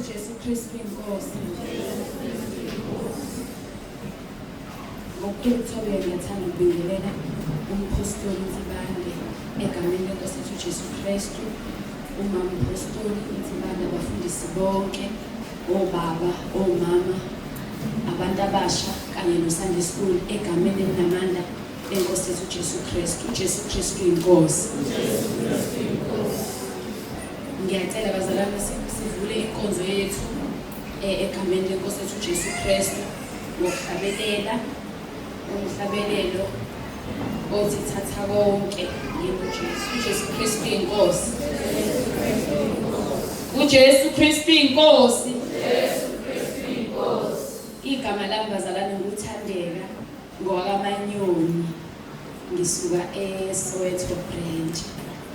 UJesu Kristu inkosi. Ngokukhulu ukuthobeka ngiyathanda ukubingelela umphostoli Nsibande egameni lenkosi yethu uJesu Kristu, umama umphostoli Nsibande, abafundisi bonke, obaba, omama, abantu abasha kanye no-Sunday school egameni elinamandla lenkosi yethu uJesu Kristu. UJesu Kristu inkosi. Ngiyacela bazalwane sivule inkonzo yethu egameni lenkosi yethu uJesu Kristu ngokuhlabelela umhlabelelo othi thatha konke ngikuJesu. UJesu Kristu inkosi. UJesu Kristu inkosi. Igama lami bazalwane nguthandeka ngowakaManyoni. Ngisuka eSoweto branch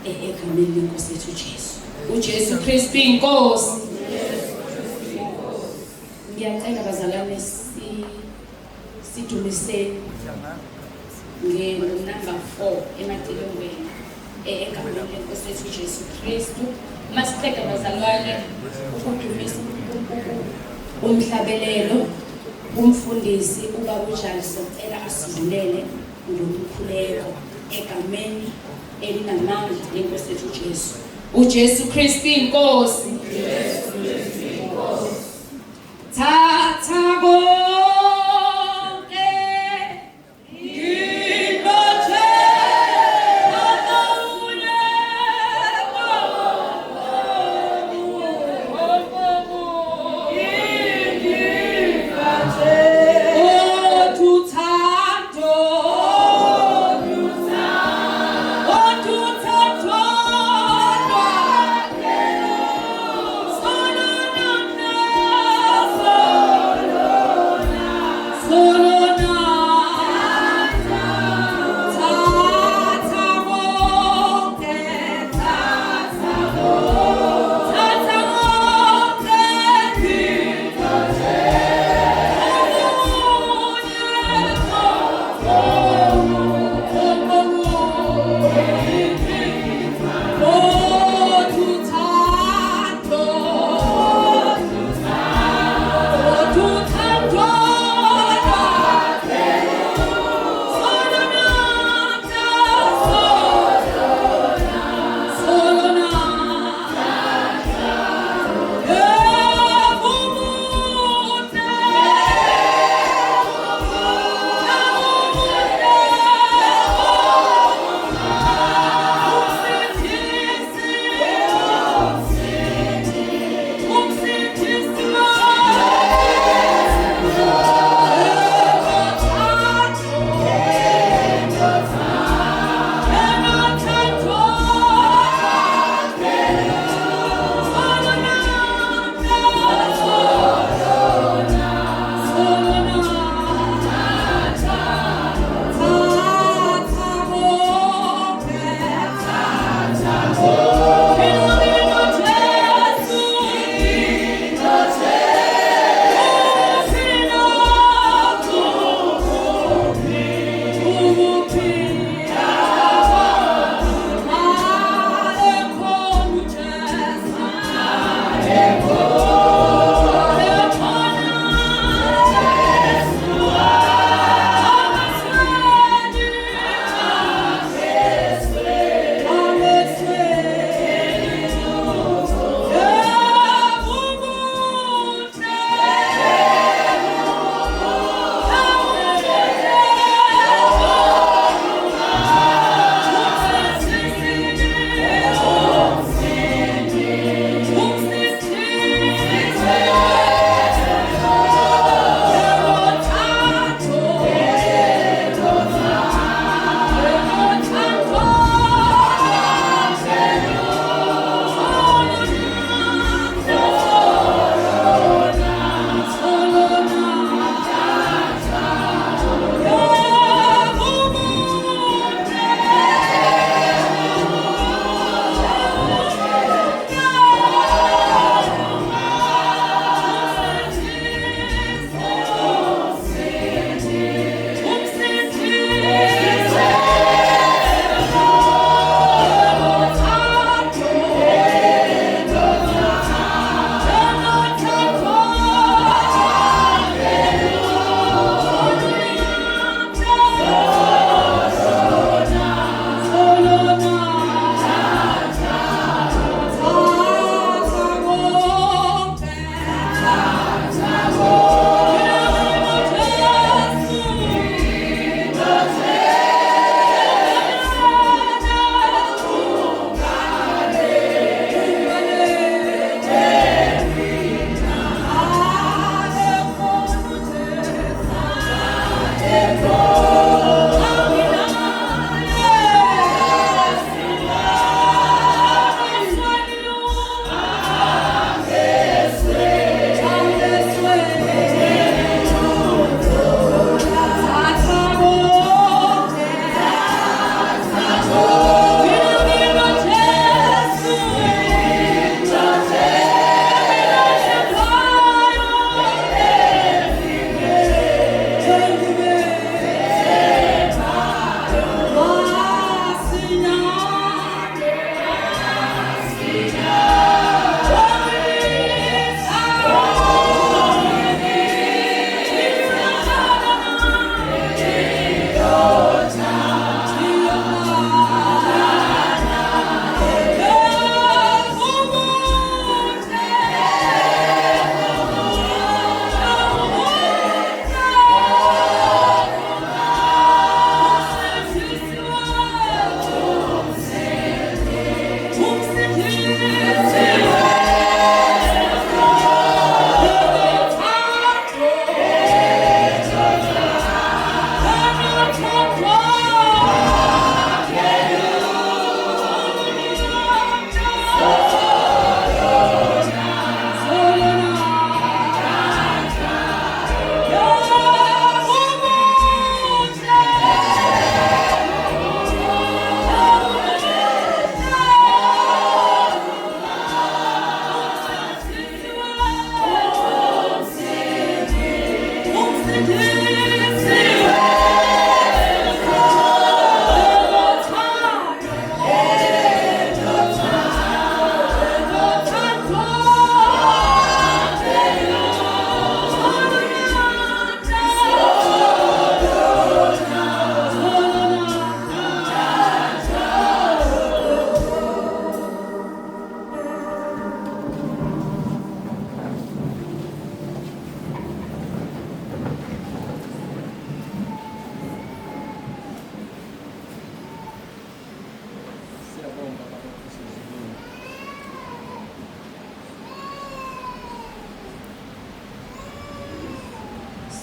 egameni lenkosi yethu uJesu. UJesu Kristu inkosi. Ngiyacela bazalwane si sidumiseni ngenumber 4 ematilongweni egameni lenkosi yethu uJesu Kristu. Masiqeda bazalwane ukudumisa umhlabelelo umfundisi ubaba uJali socela asivulele ngomkhuleko egameni elinamandla lenkosi yethu uJesu. UJesu Kristu inkosi. Jesu Kristu inkosi. Thatha konke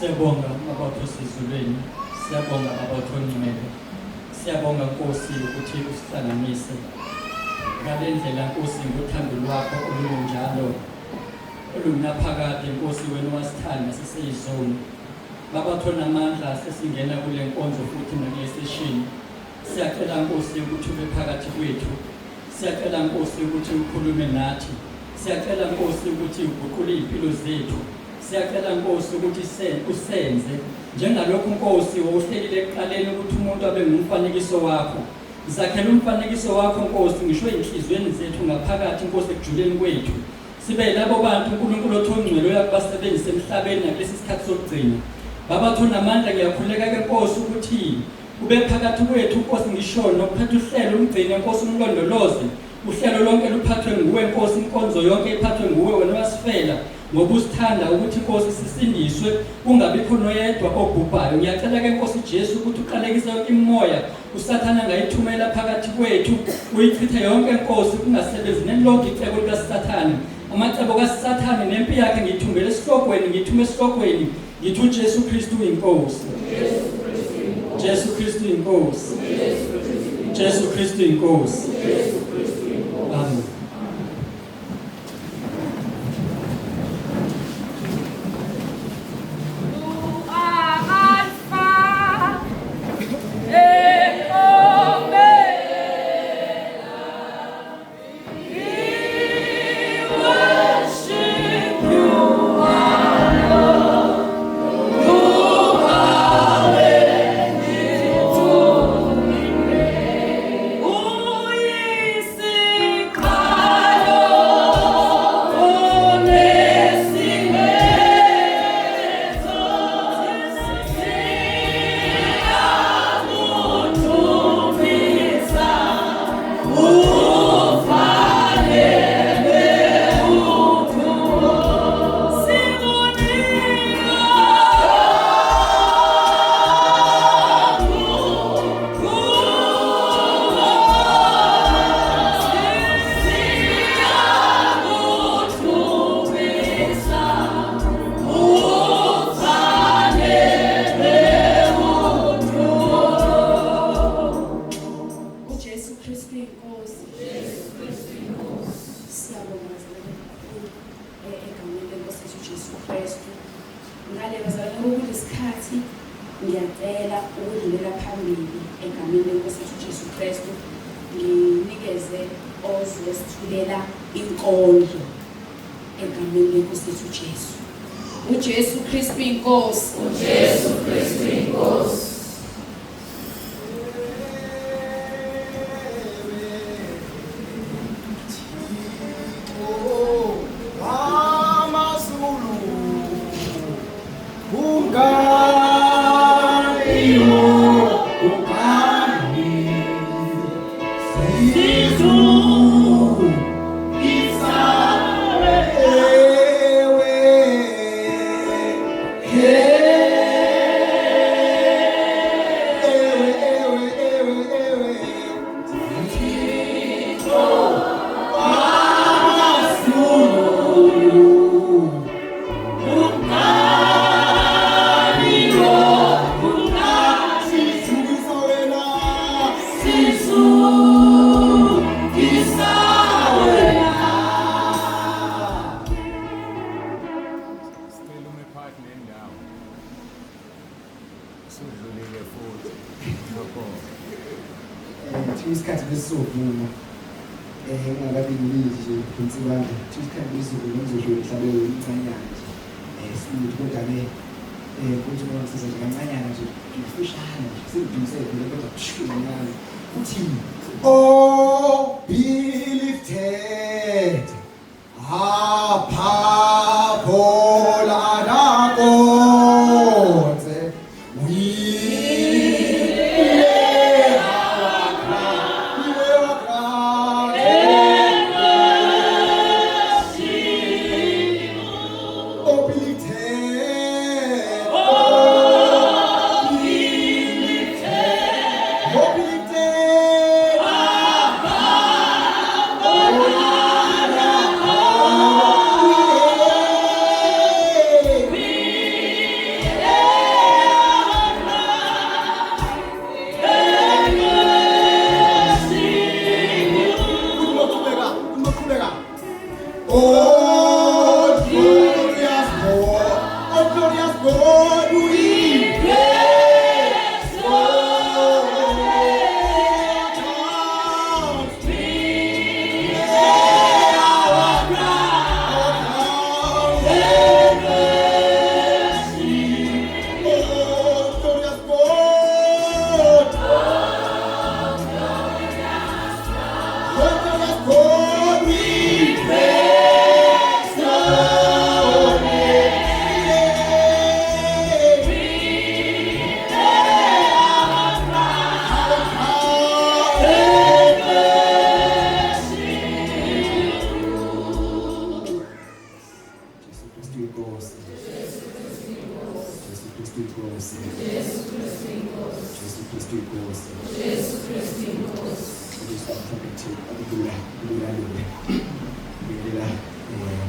Siyabonga Baba osezulwini, siyabonga Baba ongcwele. Siyabonga Nkosi ukuthi usihlanganise ngale ndlela Nkosi ngothando lwakho olunjalo olungunaphakade Nkosi wena wasithanda siseyizoni. Baba onamandla sesingena kule nkonzo futhi nakule session. Siyacela Nkosi ukuthi ube phakathi kwethu. Siyacela Nkosi ukuthi ukhulume nathi. Siyacela Nkosi ukuthi uguqule izimpilo zethu. Siyacela Nkosi ukuthi usenze njengalokhu Nkosi wawuhlelile ekuqaleni ukuthi umuntu abe ngumfanekiso wakho. Zakhela umfanekiso wakho Nkosi ngisho ezinhliziyweni zethu ngaphakathi Nkosi ekujuleni kwethu. Sibe yilabo bantu uNkulunkulu othi ongcwele uyakubasebenzisa emhlabeni nakulesi sikhathi sokugcina. Baba onamandla ngiyakhuleka ke Nkosi ukuthi ube phakathi kwethu Nkosi ngisho nokuphatha uhlelo umgcine Nkosi umlondoloze. Uhlelo lonke luphathwe nguwe Nkosi, inkonzo yonke iphathwe nguwe wena wasifela ngoba usithanda ukuthi Nkosi sisindiswe kungabikho noyedwa obhubhayo. Ngiyacela ke Nkosi Jesu ukuthi uqalekise yonke imimoya uSathane angayithumela phakathi kwethu, uyichithe yonke Nkosi, kungasebenzi nelilodwa icebo likaSathane. Amacebo kaSathane nempi yakhe ngiyithumbele esihlokweni, ngiyithume esihlokweni, ngithi uJesu Kristu uyinkosi. Jesu Kristu uyinkosi. Jesu Kristu uyinkosi. Amen. You are Alpha and Omega. We worship you alone. You are worthy to be praised. Uyisiqalo nesiphetho, siyakudumisa, ufanele udumo. Sikunika siyakudumisa, ufanele udumo. uJesu Kristu inkosi. Siyabonga bazalwane kakhulu egameni lenkosi yethu uJesu Kristu. Ngale bazalwane kulesikhathi ngiyacela ukudlulela phambili egameni lenkosi yethu uJesu Kristu nginikeze ozosithulela inkondlo egameni lenkosi yethu uJesu. uJesu Kristu inkosi. uJesu Kristu inkosi. AmaZulu kungani kungani Sizulu ewe ewe ewe ewe ewe AmaZulu Sizukisa wena Sizukisa wena. Sicela ume phakathi nendawo. Usudlulile futhi. Lokho. Thi isikhathi besizovuma ungakabingeleli nje Nsibande, thi isikhathi besizovuma ngizosho mhlawumbe incanyana nje sithi kodwa-ke kuthi uma ngisiza nje kancanyana nje mfushane nje sengidumise vele kodwa kusho kancane uthi Oh, be lifted above all other gods. We lay our crown, we lay our crown. Oh, be lifted. Oh, be lifted. Oh, be lifted. Oh, glorious God, oh, glorious God, we praise your name. Oh, glorious God. Oh, glorious God, we praise your name. Jesu Kristu inkosi. Jesu Kristu inkosi. Jesu Kristu inkosi. Jesu Kristu inkosi. Mhlawumbe ngithi akulula kulula lula. Ngibingelela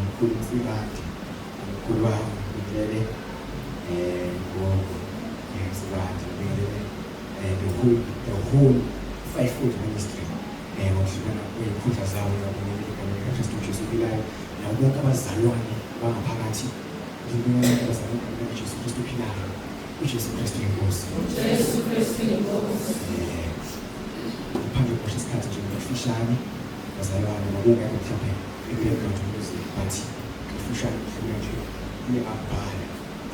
mkhulu Msibande, mkhulu wami ngibingelele gogo Msibande, ngibingelele the whole fivefold ministry ngokuhlukana kwey'khundla zawo, ngiyabingelela egameni likaKristu Jesu ophilayo, nabo bonke abazalwane abangaphakathi, ngibingelela bonke abazalwane egameni likaJesu Kristu ophilayo. UJesu Kristu inkosi. Jesu Kristu inkosi. Ngaphandle kokosha isikhathi nje ngifishane bazalwane, ngokungekho mhlawumbe i-background music, but ngifishane ngidlula nje kule ngakubhala,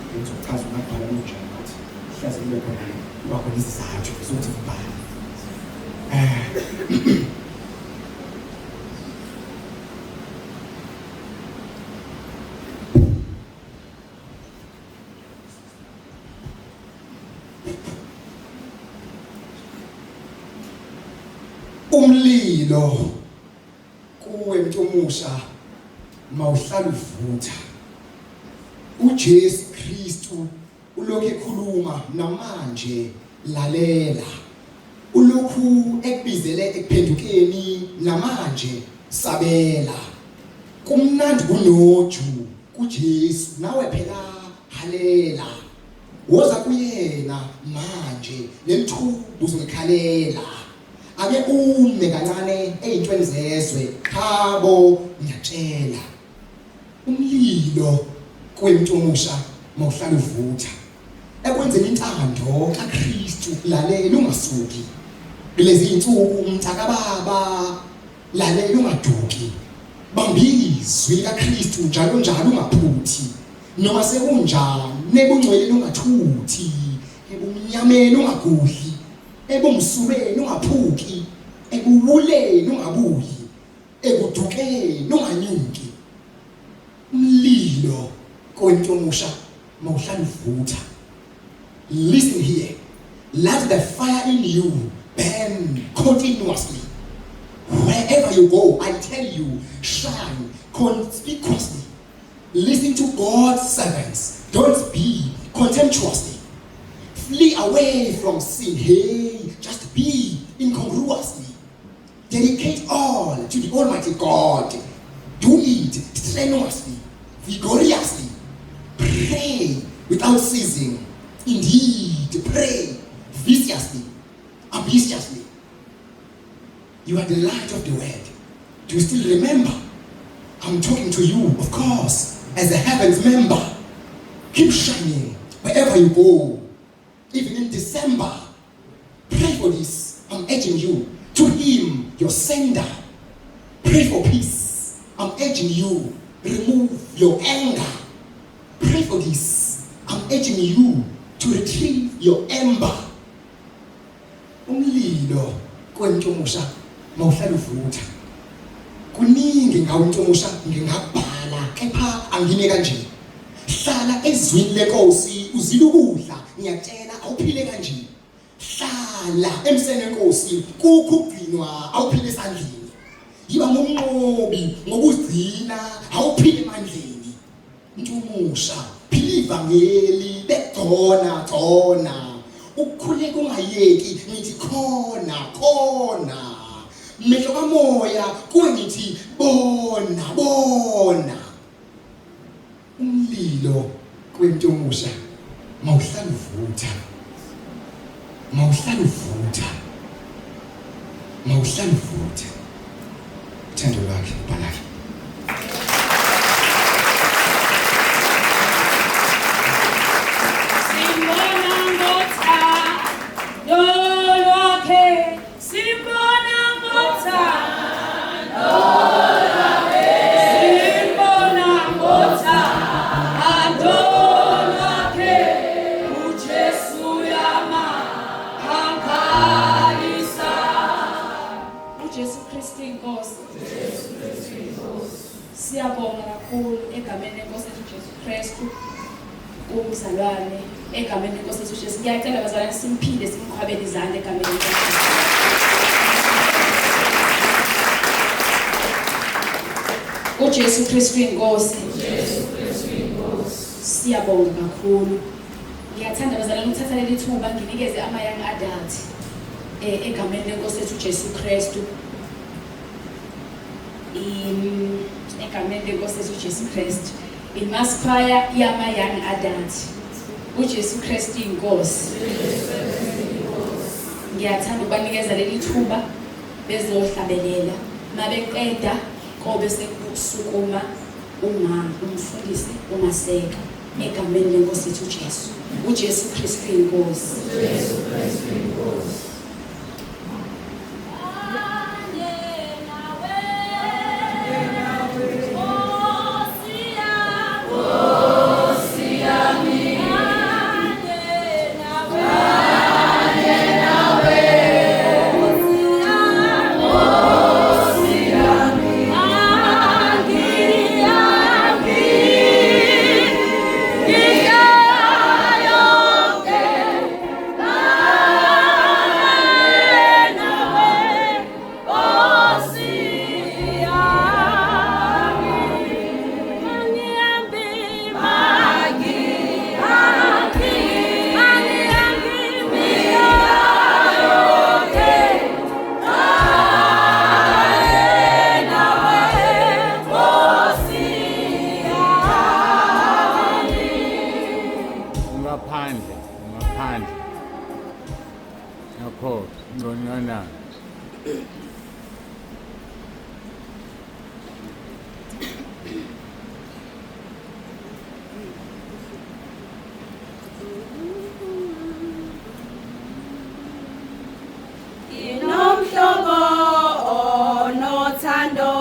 ngizochaza ungakubhala kunjani, but hlaze kube khona kuba khona isizathu sokuthi ngibhale. Umlilo kuwe mntumusha mawuhlala uvutha. uJesu Kristu ulokhu ekhuluma namanje, lalela. Ulokhu ekubizele ekuphendukeni namanje, sabela. Kumnandi kunoju kuJesu, nawe phela halela. Woza kuyena manje, lelithuba uzongikhalela. Ake ume kancane ey'ntweni zezwe, khabo ngiyatshela. Umlilo kuwe mntumusha mawuhlala uvutha ekwenzeni intando kaKristu, lalela ungasuki kulezi insuku mntakababa, lalela ungaduki, bambizwi likaKristu njalo njalo, ungaphuthi noma sekunjani, ebungcweleni ungathuthi, ebumnyameni ungagudli, ebumsulweni ungaphuki, ekuwuleni ungabuyi, ekudukeni unganyuki. Umlilo kuwe mntumusha mawuhlala uvutha. Listen here, let the fire in you burn continuously. Wherever you go, I tell you, shine conspicuously. Listen to God's servants, don't be contemptuously. Flee away from sin, hey, just be incongruously. Dedicate all to the Almighty God. Do it strenuously, vigorously. Pray without ceasing. Indeed, pray viciously, ambitiously. You are the light of the world. Do you still remember? I'm talking to you, of course, as a heaven's member. Keep shining wherever you go, even in December. Pray for this. I'm urging you. To him, your sender. Pray for peace. I'm urging you. Remove your anger. Pray for this. I'm urging you to retrieve your ember. Umlilo kuwe mntumusha mawuhlala uvutha. Kuningi ngawe mntumusha ngingakubhala, kepha angime kanje. Hlala ezwini lenkosi, uzila ukudla, ngiyakutshela awuphile kanje. Hlala emseni wenkosi, kukho ukugcinwa, awuphile esandleni. Yiba ngumnqobi ngokuzigcina, awuphile emandleni. Mntumusha, phila ivangeli bekugcona gcona. Ukukhuleka ungayeki, ngithi khona khona. Mehlo kamoya kuwe ngithi bona bona. Umlilo kuwe mntumusha mawuhlala uvutha. Mawuhlala uvutha. Mawuhlala uvutha. Uthando lwakhe ubhalakhe. Siyabonga kakhulu egameni lenkosi yethu Jesu Kristu umzalwane egameni lenkosi yethu Jesu. Ngiyacela bazalwane simphinde simqhwabele izandla egameni lenkosi. UJesu Kristu inkosi. Jesu Kristu inkosi. Siyabonga kakhulu. Ngiyathanda bazalwane ukuthatha leli thuba nginikeze ama young adult egameni lenkosi yethu Jesu Kristu. Egameni lenkosi yethu Jesu Kristu. I-mass choir yama young adult. UJesu Kristu inkosi. Ngiyathanda ukubanikeza leli thuba bezohlabelela. Mabeqeda kobe sekusukuma uma umfundisi uMaseka egameni lenkosi yethu Jesu. UJesu Kristu inkosi. Jesu Kristu inkosi. Ungaphandle, ungaphandle. Nakho, ngconywana. Inomhlobo onothando,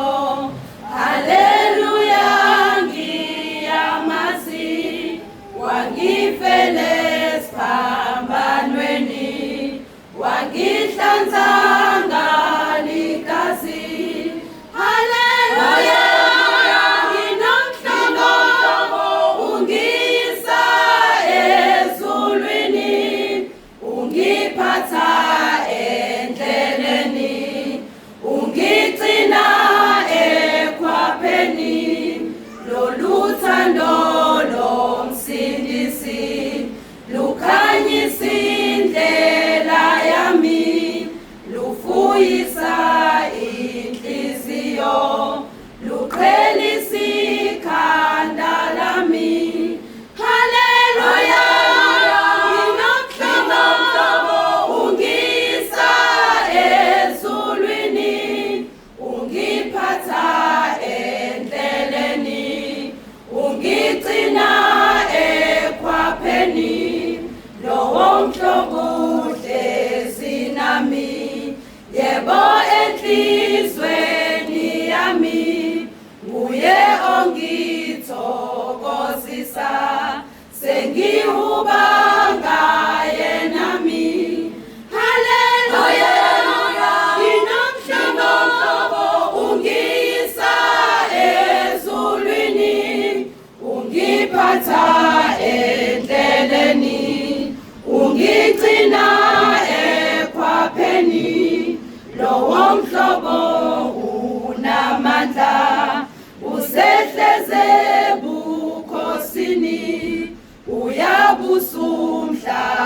haleluya ngiyamazi, wangifela esiphambanweni, wangihlanza ngaligazi. Haleluya nginomhlobo ungiyisa ezulwini, ungiphatha endleleni, ungigcina ekhwapheni, lolu thando lomsindisi lukhanyisa indlela yami, lufuyisa inhliziyo, luqhelisa ikhanda lami. Haleluya nginomhlobo ungiyisa ezulwini, ungiphatha endleleni, ungigcina ekhwapheni, lowo mhlobo uhlezi nami, yebo enhlizweni yami, nguye ongithokozisa, sengihuba ngaye nami. Haleluya nginomhlobo ungiyisa ezulwini, ungiphatha endleleni, ungigcina ekhwapheni, lowo mhlobo unamandla, usehleze ebukhosini, uyabusa umhlaba.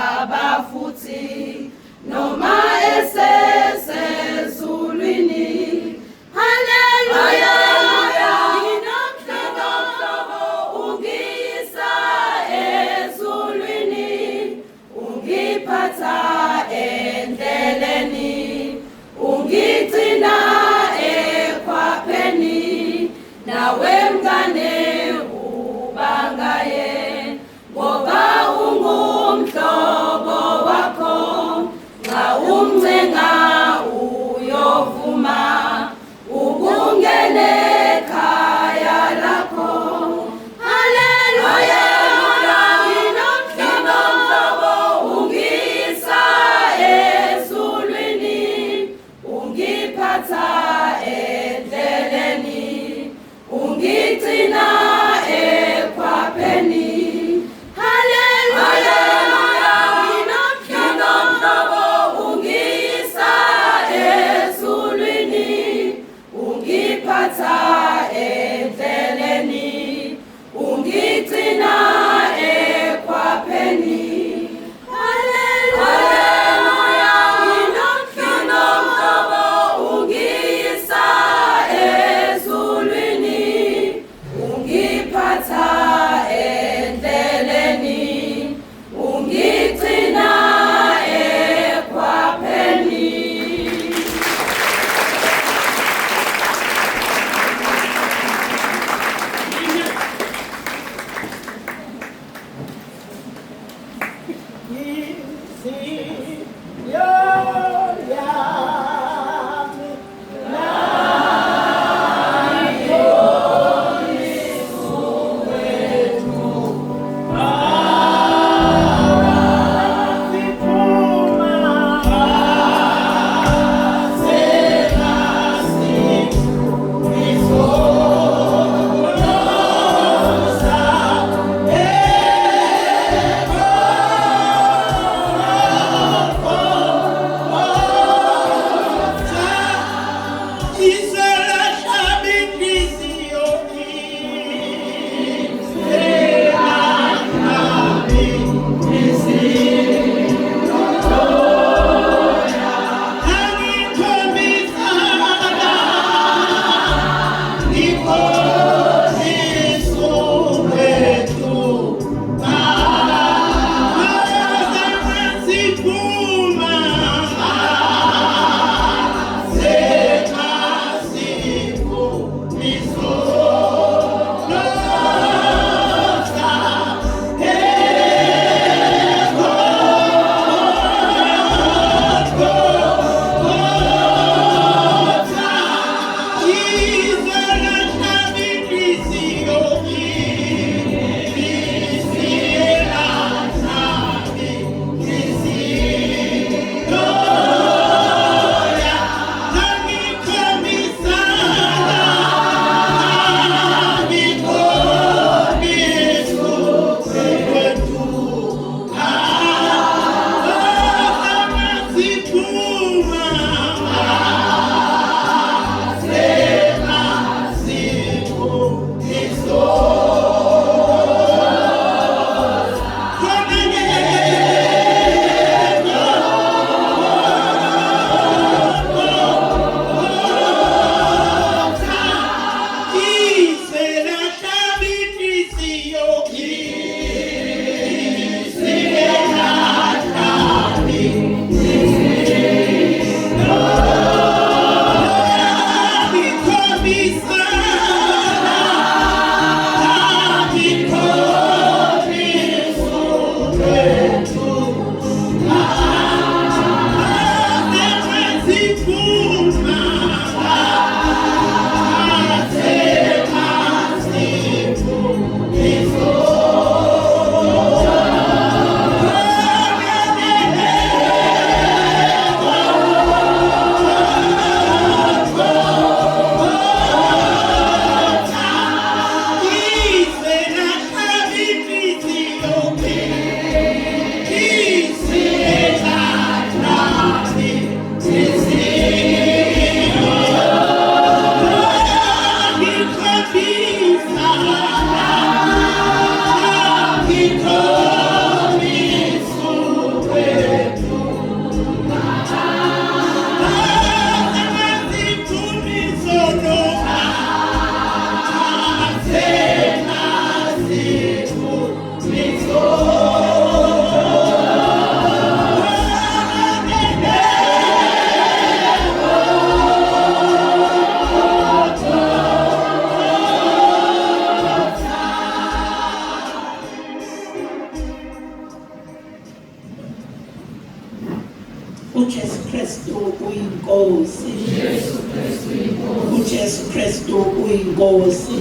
uJesu Kristu uyinkosi.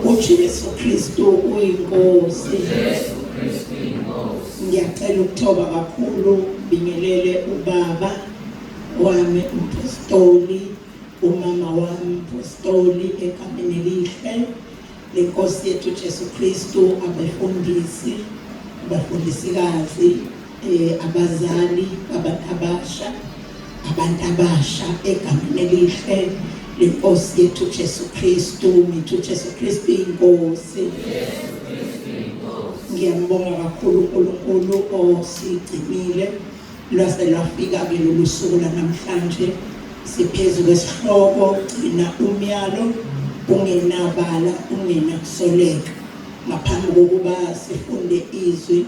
uJesu Kristu uyinkosi. Ngiyacela ukuthoba kakhulu bingelele ubaba wami umpostoli, umama wami umpostoli egameni elihle lenkosi yethu Jesu Kristu, abefundisi, abafundisikazi, abazali, abantu abasha, abantu abasha egameni elihle lenkosi yethu Jesu Kristu. Ngithi uJesu Kristu inkosi. Ngiyambonga kakhulu uNkulunkulu osigcinile lwase lwafika ke lolu suku lanamhlanje. Siphezu kwesihloko gcina umyalo ungenabala ungenakusoleka. Ngaphambi kokuba sifunde izwi,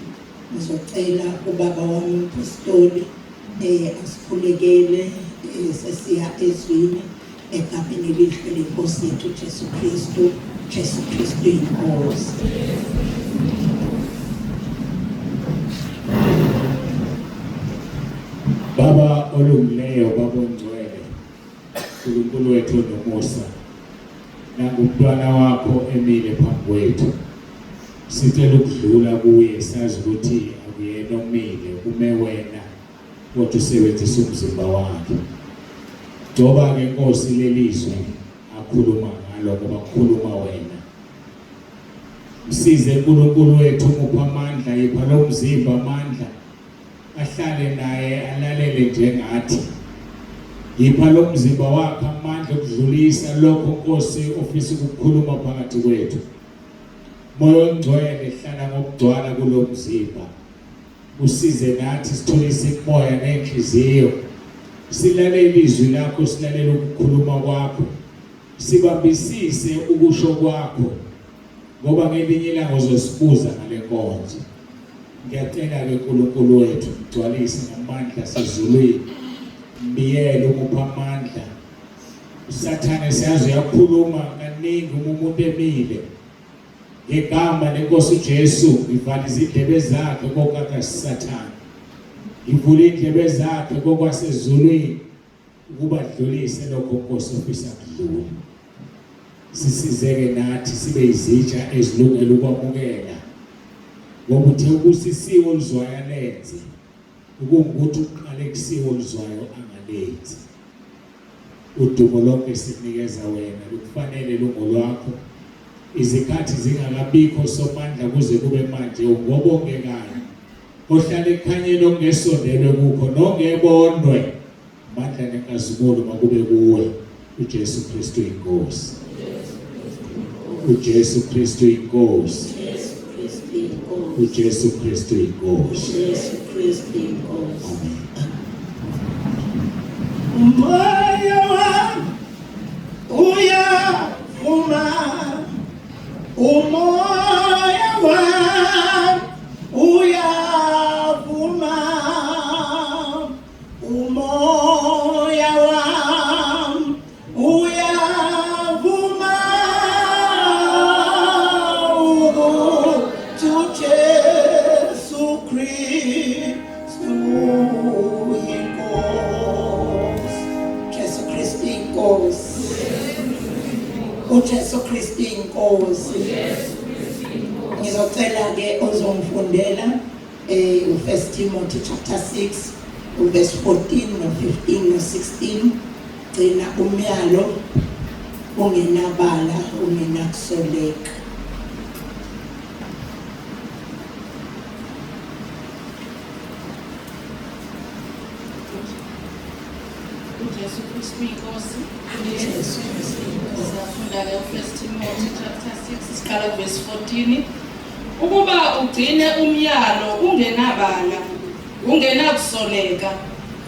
ngizocela ubaba wami umpostoli asikhulekele sesiya ezwini egameni elihle lenkosi yethu Jesu Kristu. Jesu Kristu inkosi. Baba olungileyo, Baba ongcwele, uNkulunkulu wethu onomusa, nangumntwana wakho emile phambi kwethu, sicela ukudlula kuye, sazi ukuthi akuyena omile, kume wena, kodwa usebenzisa umzimba wakhe. Gcoba-ke Nkosi lelizwi akhuluma ngalo, ngoba kukhuluma wena. Msize uNkulunkulu wethu, umuphe amandla, yipha lo mzimba amandla, ahlale naye alalele njengathi. Yipha lo mzimba wakhe amandla okudlulisa lokho Nkosi ofisa ukukhuluma phakathi kwethu. Moya oNgcwele, hlala ngokugcwala kulo mzimba, usize nathi sithulise imoya nenhliziyo, silalele izwi lakho, silalele ukukhuluma kwakho, sibambisise ukusho kwakho, ngoba ngelinye ilanga uzosibuza ngale nkonzo. Ngiyacela-ke uNkulunkulu wethu, mgcwalise ngamandla asezulwini, mbiyele, umuphe amandla. uSathane siyazi uyakhuluma kaningi uma umuntu emile. Ngegama lenkosi uJesu ngivala izindlebe zakhe kokakaSathane, ngivula indlebe zakhe kokwasezulwini ukuba dlulise lokho Nkosi ofisa kudlula. Sisizeke nathi sibe izitsha ezilungele ukwamukela, ngoba uthe ubusisiwe oluzwayo alenze, ukungukuthi uqalekisiwe oluzwayo angalenzi. Udumo lonke sikunikeza wena, lukufanele, lungolwakho. Izikhathi zingakabikho Somandla kuze kube manje, ungobongekayo ohlala ekukhanyeni okungesondelwe kukho nongebonwe. Amandla nenkazimulo makube kuwe, uJesu Kristu inkosi. uJesu Kristu inkosi. uJesu Kristu inkosi. uJesu Kristu inkosi. Umoya wami uyavuma, umoya wami uyavuma, umoya wami uyavuma ukuthi uJesu Kristu inkosi. Jesu Kristu inkosi. uJesu Kristu inkosi. Ngizocela ke ozongifundela u1 Timothy chapter 6 verse 14 no 15 no 16. Gcina umyalo ungenabala ungenakusoleka. uJesu Kristu inkosi. Jesu Kristu inkosi. Siyafunda ke u1 Timothy chapter 6 siqala verse 14. Ukuba ugcine umyalo ungenabala ungenakusoleka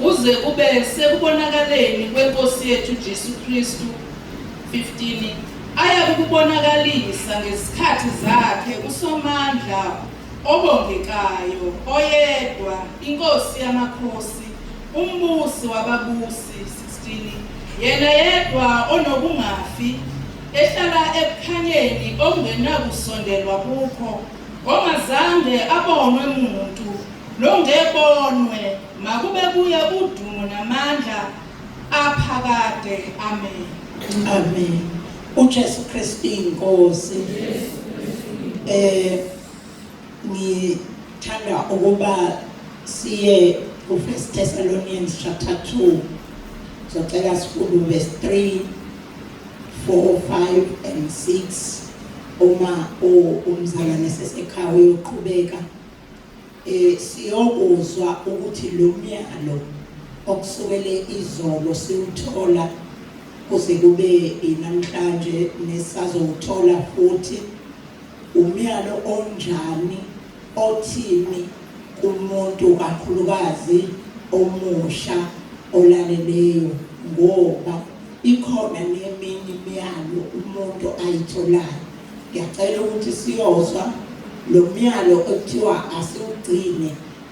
uze kube sekubonakaleni kwenkosi yethu Jesu Kristu. 15 aya kukubonakalisa ngezikhathi zakhe uSomandla obongekayo oyedwa, inkosi yamakhosi, umbusi wababusi. 16 yena yedwa onokungafi, ehlala ekukhanyeni okungenakusondelwa kukho, ongazange abonwe muntu nongebonwe, makube kuye udumo namandla aphakade. Amen. Amen. uJesu Kristu inkosi. Eh ngithanda ukuba siye ku 1 Thessalonians chapter 2. Socela sifunde verse 3 4 5 and 6 uma umzalwane sesekhaya uyoqhubeka eh siyokuzwa ukuthi lo myalo okusukele izolo siwuthola kuze kube inamhlanje nesazowuthola futhi umyalo onjani othini kumuntu kakhulukazi omusha olaleleyo ngoba ikhona neminye imiyalo umuntu ayitholayo ngiyacela ukuthi siyozwa lo myalo ekuthiwa asiwugcine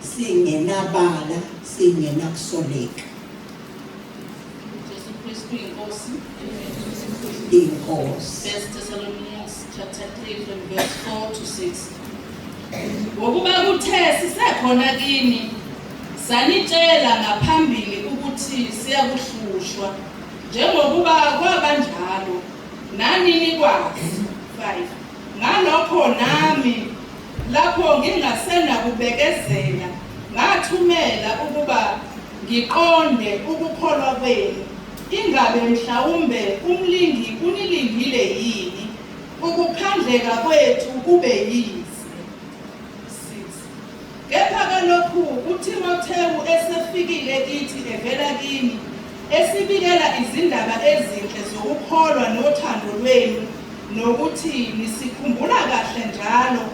singenabala singenakusoleka Jesu Kristu inkosi. Inkosi. First Thessalonians chapter 3 from verse 4 to 6. Ngokuba kuthe sisekhona kini sanitshela ngaphambili ukuthi siyakuhlushwa njengokuba kwabanjalo nani nikwazi 5 ngalokho nami lapho ngingasenakubekezela ngathumela ukuba ngiqonde ukukholwa kwenu ingabe mhlawumbe umlingi unilingile yini ukukhandleka kwethu kube yize 6 Kepha kalokhu uThimothewu esefikile kithi evela kini esibikela izindaba ezinhle zokukholwa nothando lwenu nokuthi nisikhumbula kahle njalo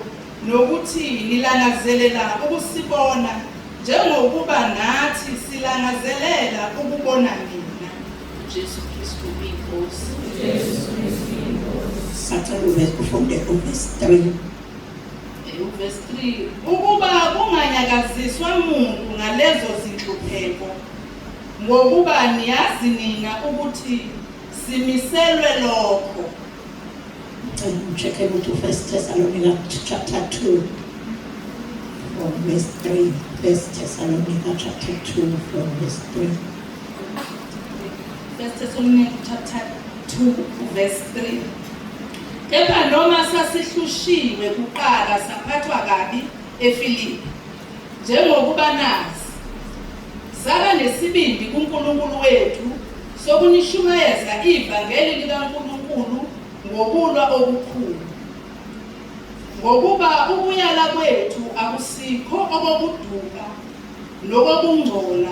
nokuthi nilangazelela ukusibona njengokuba nathi silangazelela ukubona nina. Jesu Kristu inkosi. Sacela ufunde uverse 3. Verse 3 ukuba kunganyakaziswa muntu ngalezo zinhlupheko ngokuba niyazi nina ukuthi simiselwe lokho. Ngicela ungi-check-ele ukuthi uFirst Thessalonica chapter 2 from verse 3. First Thessalonica chapter 2 from verse 3. First Thessalonians chapter 2 verse 3 Kepha noma sasihlushiwe kuqala saphathwa kabi eFilipi njengokuba nazi saba nesibindi kuNkulunkulu wethu sokunishumayeza ivangeli likaNkulunkulu ngokulwa okukhulu ngokuba ukuyala kwethu akusikho okokuduka nokokungcola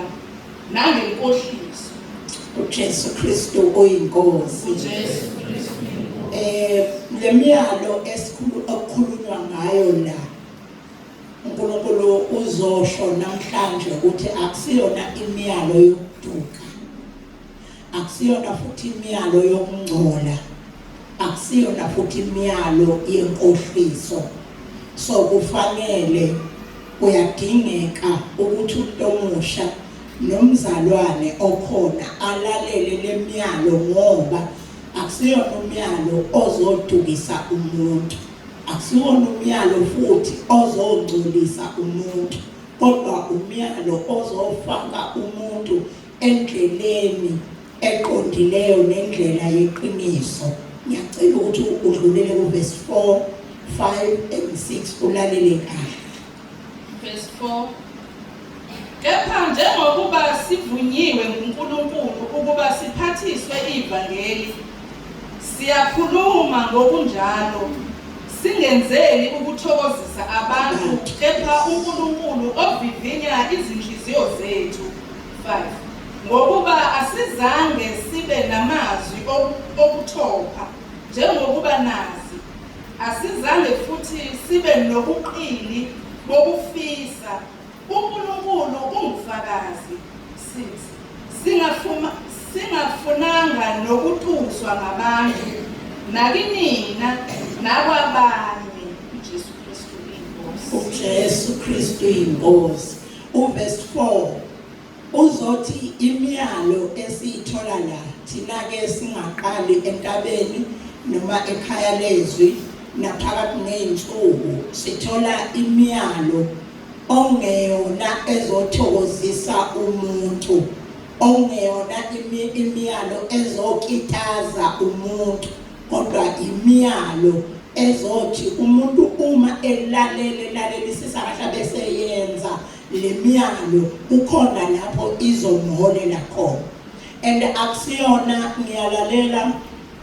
nangenkohliso. uJesu Kristu oyinkosi. uJesu Kristu. Eh lemiyalo esikhulu okukhulunywa ngayo la uNkulunkulu uzosho namhlanje ukuthi akusiyona imiyalo yokuduka. Akusiyona futhi imiyalo yokungcola. Akusiyona futhi imiyalo yenkohliso. So kufanele kuyadingeka ukuthi umuntu omusha nomzalwane okhona alalele lemiyalo ngoba akusiyona umyalo ozodukisa umuntu akusiwona umyalo futhi ozongcolisa umuntu kodwa umyalo ozofaka umuntu endleleni eqondileyo nendlela yeqiniso ngiyacela ukuthi udlulele kuverse 4 5 and 6 ulalele kahle Verse 4 Kepha njengokuba sivunyiwe nguNkulunkulu ukuba siphathiswe ivangeli siyakhuluma ngokunjalo singenzeli ukuthokozisa abantu kepha uNkulunkulu ovivinya izinhliziyo zethu 5 Ngokuba asizange sibe namazwi okuthopha njengokuba nazi, asizange futhi sibe nobuqili bokufisa, uNkulunkulu ungufakazi. 6 Singafuma, singafunanga nokutuswa ngabantu, nakinina nakwabanye. uJesu Kristu inkosi. uJesu Kristu inkosi. Uverse 4 uzothi imiyalo esiyithola la thina ke singaqali entabeni noma ekhaya lezwi naphakathi nezinsuku sithola imiyalo ongeyona ezothokozisa umuntu. Okungeyona imiyalo ezokitaza umuntu kodwa imiyalo ezothi umuntu uma elalele lalelisisa kahle bese yenza le miyalo kukhona lapho izomholela khona. And akusiyona ngiyalalela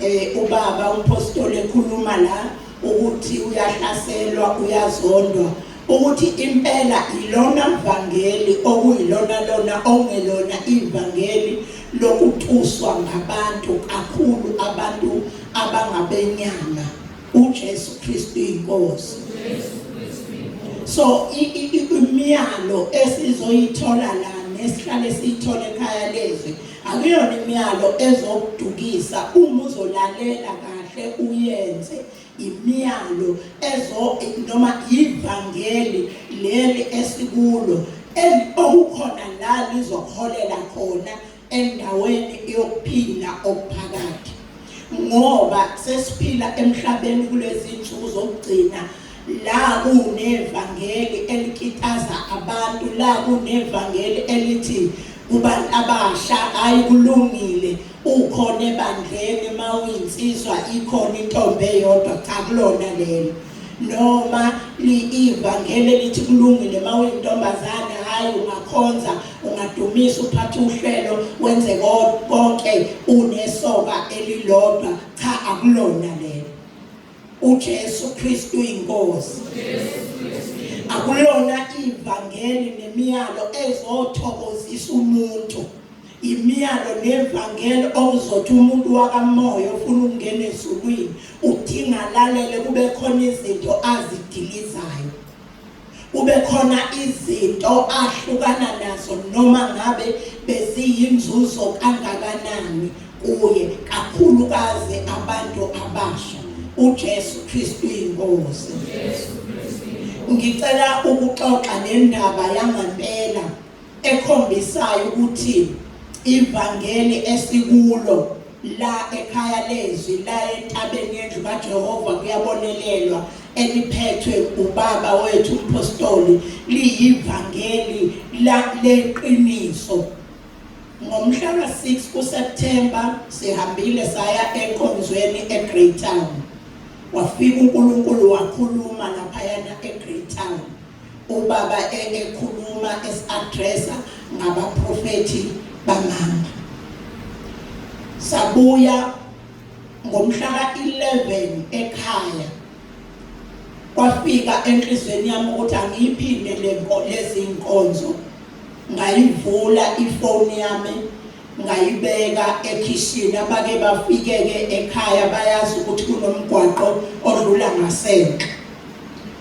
eh ubaba umpostoli ekhuluma la ukuthi uyahlaselwa uyazondwa ukuthi impela ilona vangeli okuyilona lona ongelona ivangeli lokutuswa ngabantu kakhulu abantu abangabenyama uJesu Kristu inkosi. So imiyalo esizoyithola la nesihlale siyithola ekhaya lezwi akuyona imiyalo ezokudukisa uma uzolalela kahle uyenze imiyalo ezo noma ivangeli leli esikulo okukhona la lizoholela khona endaweni yokuphila okuphakade ngoba sesiphila emhlabeni kulezi insuku zokugcina la kunevangeli elikitaza abantu la kunevangeli elithi kubantu abasha hayi kulungile ukhona ebandleni mawuyinsizwa ikhona intombi eyodwa cha kulona lelo noma ivangeli elithi kulungile mawuyintombazane hayi ungakhonza ungadumisa uphathe uhlelo wenze konke unesoka elilodwa cha akulona lelo. uJesu Kristu inkosi. Akulona ivangeli nemiyalo ezothokozisa umuntu. Imiyalo nevangeli okuzothi umuntu wakamoya ofuna ukungena ezulwini udinga lalele kube khona izinto azidilizayo. Kube khona izinto ahlukana nazo noma ngabe beziyinzuzo kangakanani kuye kakhulukazi abantu abasha. uJesu Kristu inkosi. Ngicela ukuxoxa nendaba yangempela ekhombisayo ukuthi ivangeli esikulo la ekhaya lezwi la entabeni yendlu kaJehova kuyabonelelwa eliphethwe ubaba wethu umpostoli liyivangeli la leqiniso. Ngomhla ka-6 kuSepthemba sihambile saya enkonzweni eGreytown. Wafika uNkulunkulu wakhuluma laphayana eGreytown. Ubaba ekhuluma esi-addressa ngabaprofethi bamanga. Sabuya ngomhla ka-11 ekhaya kwafika enhlizweni yami ukuthi angiyiphinde lezi nkonzo ngayivula ifoni yami ngayibeka ekhishini abake bafike-ke ekhaya bayazi ukuthi kunomgwaqo odlula ngasenhla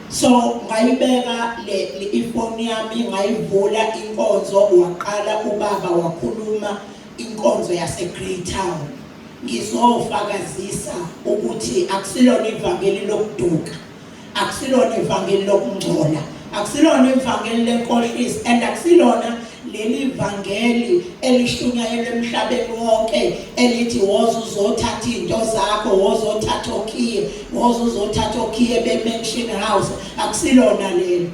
so ngayibeka le ifoni yami ngayivula inkonzo waqala ubaba wakhuluma inkonzo yase Greytown ngizofakazisa ukuthi akusilona ivangeli lokuduka akusilona ivangeli lokungcola akusilona ivangeli lenkohliso and akusilona leli vangeli elishunyayelwe emhlabeni wonke elithi woza uzothatha izinto zakho woza othatha okhiye woza uzothatha okhiye be-mansion house akusilona lelo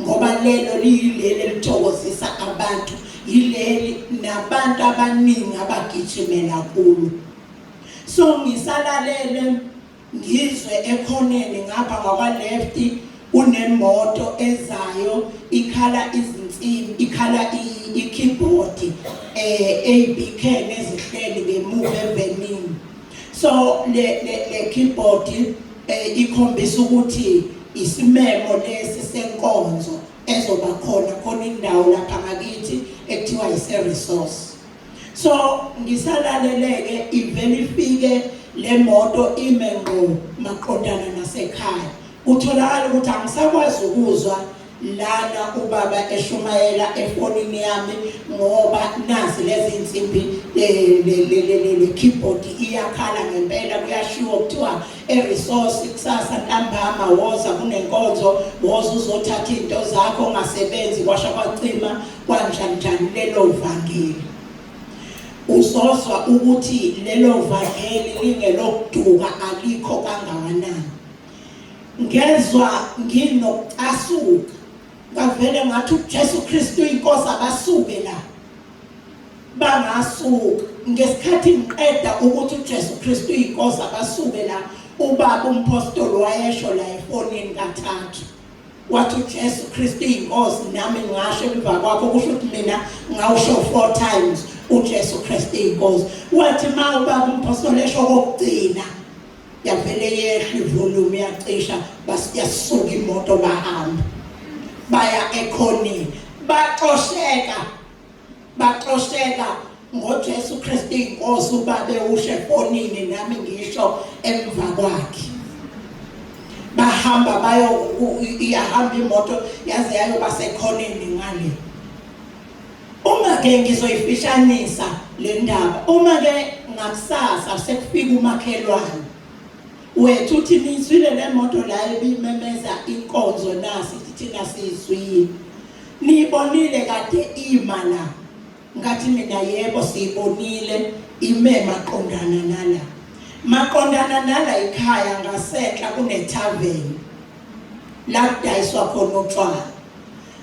ngoba lelo liyileli elithokozisa abantu yileli nabantu abaningi abagijimela kulo. So ngisalalele ngizwe ekhoneni ngapha ngakwa left kunemoto ezayo ikhala izinsimbi ikhala i-keyboard eh eyibeacon ezihleli ngemuva evenini. So le le keyboard eh ikhombisa ukuthi isimemo lesi senkonzo ezoba khona khona indawo lapha ngakithi ekuthiwa ise resource. So ngisalaleleke ivele ifike le moto ime ngqo maqondana nasekhaya. Kutholakala ukuthi angisakwazi ukuzwa lana ubaba eshumayela efonini yami ngoba nazi lezi insimbi le keyboard iyakhala ngempela kuyashiwo kuthiwa e-resource kusasa ntambama woza kunenkonzo woza uzothatha izinto zakho ongasebenzi kwasha kwacima kwanjani njani lelo vangeli. Uzozwa ukuthi lelo vangeli lingelokuduka alikho kangakanani. Ngezwa nginokucasuka ngavele ngathi uJesu Kristu inkosi abasuke la. Bangasuka ngesikhathi ngiqeda ukuthi uJesu Kristu uyinkosi abasuke la ubaba umpostoli wayesho la efonini kathathu wathi uJesu Kristu inkosi nami ngasho emva kwakho kusho ukuthi mina ngawusho four times uJesu Kristu inkosi wathi ma ubaba umpostoli esho kokugcina yavele yehla ivolume yacisha yasuka imoto bahamba baya ekhoneni baxosheka baxosheka ngoJesu Kristu inkosi ubabe usho efonini nami ngisho emva kwakhe bahamba bayo iyahamba imoto yaze yayoba sekhoneni ngale uma ke ngizoyifishanisa le ndaba uma ke ngakusasa sekufika umakhelwane wethu uthi nizwile le moto la ebimemeza inkonzo nasi thina siyizwile niyibonile kade ima la ngathi mina yebo siyibonile ime maqondana nala maqondana nala ikhaya ngasenhla kunethaveni la kudayiswa khona utshwala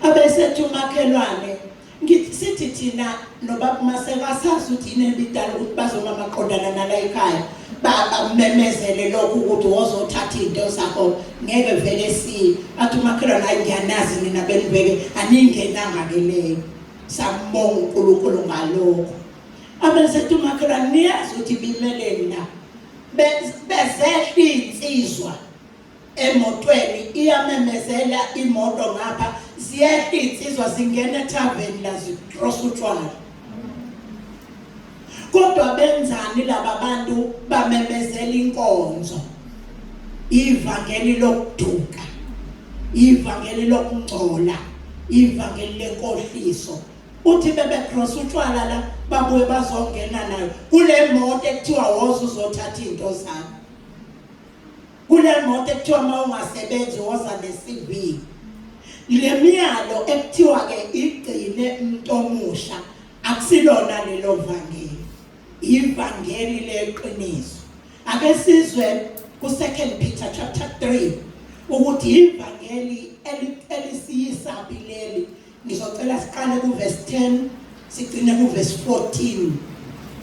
abesethi umakhelwane ngithi sithi thina nobaba Maseko asazi ukuthi yini ebidala ukuthi bazoma maqondana nala ekhaya bamemezele lokhu ukuthi wozothatha izinto zakho ngeke vele si athi umakhelwane hayi ngiyanazi nina benibeke aningenanga ke leyo sambonga uNkulunkulu ngalokho abesethi umakhelwane niyazi ukuthi bimeleni la bezehla insizwa emotweni iyamemezela imoto ngapha ziyehla iy'nsizwa zingena ethaveni la zikrosa utshwala kodwa benzani laba bantu bamemezela inkonzo ivangeli lokuduka ivangeli lokungcola ivangeli lenkohliso uthi bebecross utshwala la babuye bazongena nayo kule moto ekuthiwa woza uzothatha izinto zakho Kule moto ekuthiwa uma ungasebenzi woza ne-CV. Le miyalo ekuthiwa ke igcine umuntu omusha akusilona lelo vangeli. Ivangeli leqiniso. Ake sizwe ku-2 Peter chapter 3 ukuthi ivangeli elisiyisaphi leli. Ngizocela siqale kuverse 10 sigcine kuverse 14.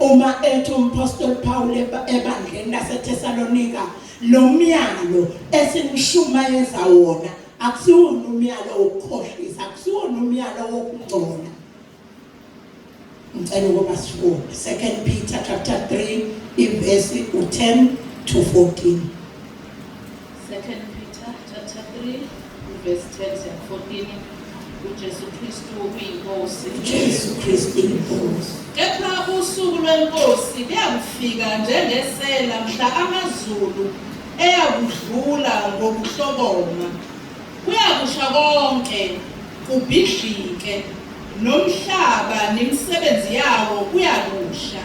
Uma ethi umpostoli Paul ebandleni laseThesalonika lo myalo esinishumayeza wona akusiwona umyalo wokukhohlisa akusiwona umyalo wokungcola ngicela ukuba sifunde 2 Peter chapter 3 ivesi u10 to 14 2 Peter chapter 3 verse 10 to 14 uJesu Kristu uyinkosi uJesu Kristu inkosi kepha usuku lwenkosi liyakufika njengesela mhla amazulu eyakudlula ngokuhlokoma Kuyakusha konke, kubhidlike, nomhlaba nemisebenzi yawo kuyakusha.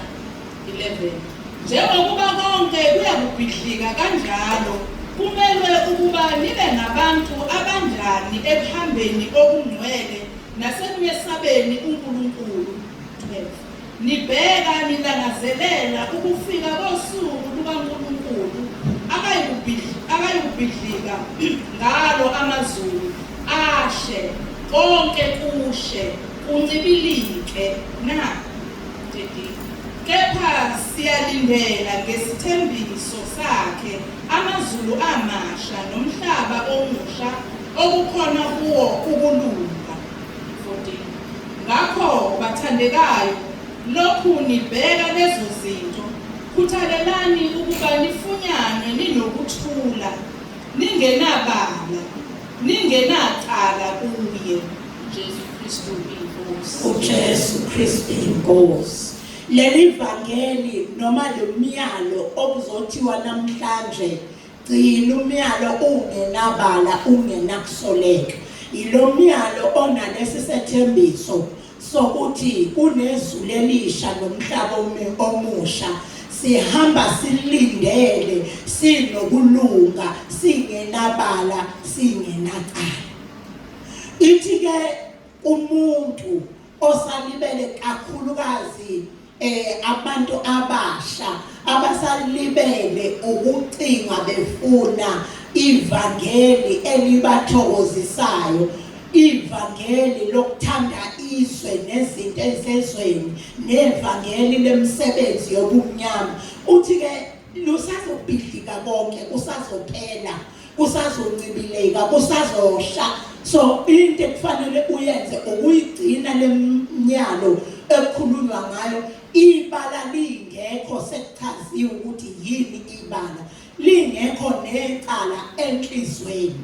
11 Njengokuba konke kuyakubhidlika kanjalo, kumelwe ukuba nibe ngabantu abanjani ekuhambeni okungcwele nasekumesabeni uNkulunkulu. 12 Nibheka nilangazelela ukufika kosuku lukaNkulunkulu akayikubhidlika ngalo amazulu ashe konke kushe kuncibilike na 13 Kepha siyalindela ngesithembiso sakhe amazulu amasha nomhlaba omusha okukhona kuwo ukulunga. 14 Ngakho, bathandekayo, lokhu nibheka lezo zinto, khuthalelani ukuba nifunyanwe ninokuthula, ningenabala, ningenacala kuye. UJesu Kristu iNkosi. UJesu Kristu iNkosi. Leli vangeli noma lo myalo okuzothiwa namhlanje Gcina umyalo ungenabala ungenakusoleka. Yilo myalo onalesi sethembiso sokuthi kunezulu elisha nomhlaba omusha. Sihamba silindele sinokulunga singenabala singenacala. Ithi ke umuntu osalibele kakhulukazi eh abantu abasha abasalibele ukucinga befuna ivangeli elibathokozisayo. Ivangeli lokuthanda izwe nezinto ezisezweni nevangeli lemisebenzi yobumnyama. Uthi ke lusazobhidlika konke, kusazophela, kusazoncibileka, kusazosha. So into ekufanele uyenze ukuyigcina lemnyalo ekukhulunywa ngayo ibala lingekho sekuchaziwe ukuthi yini ibala lingekho necala enhlizweni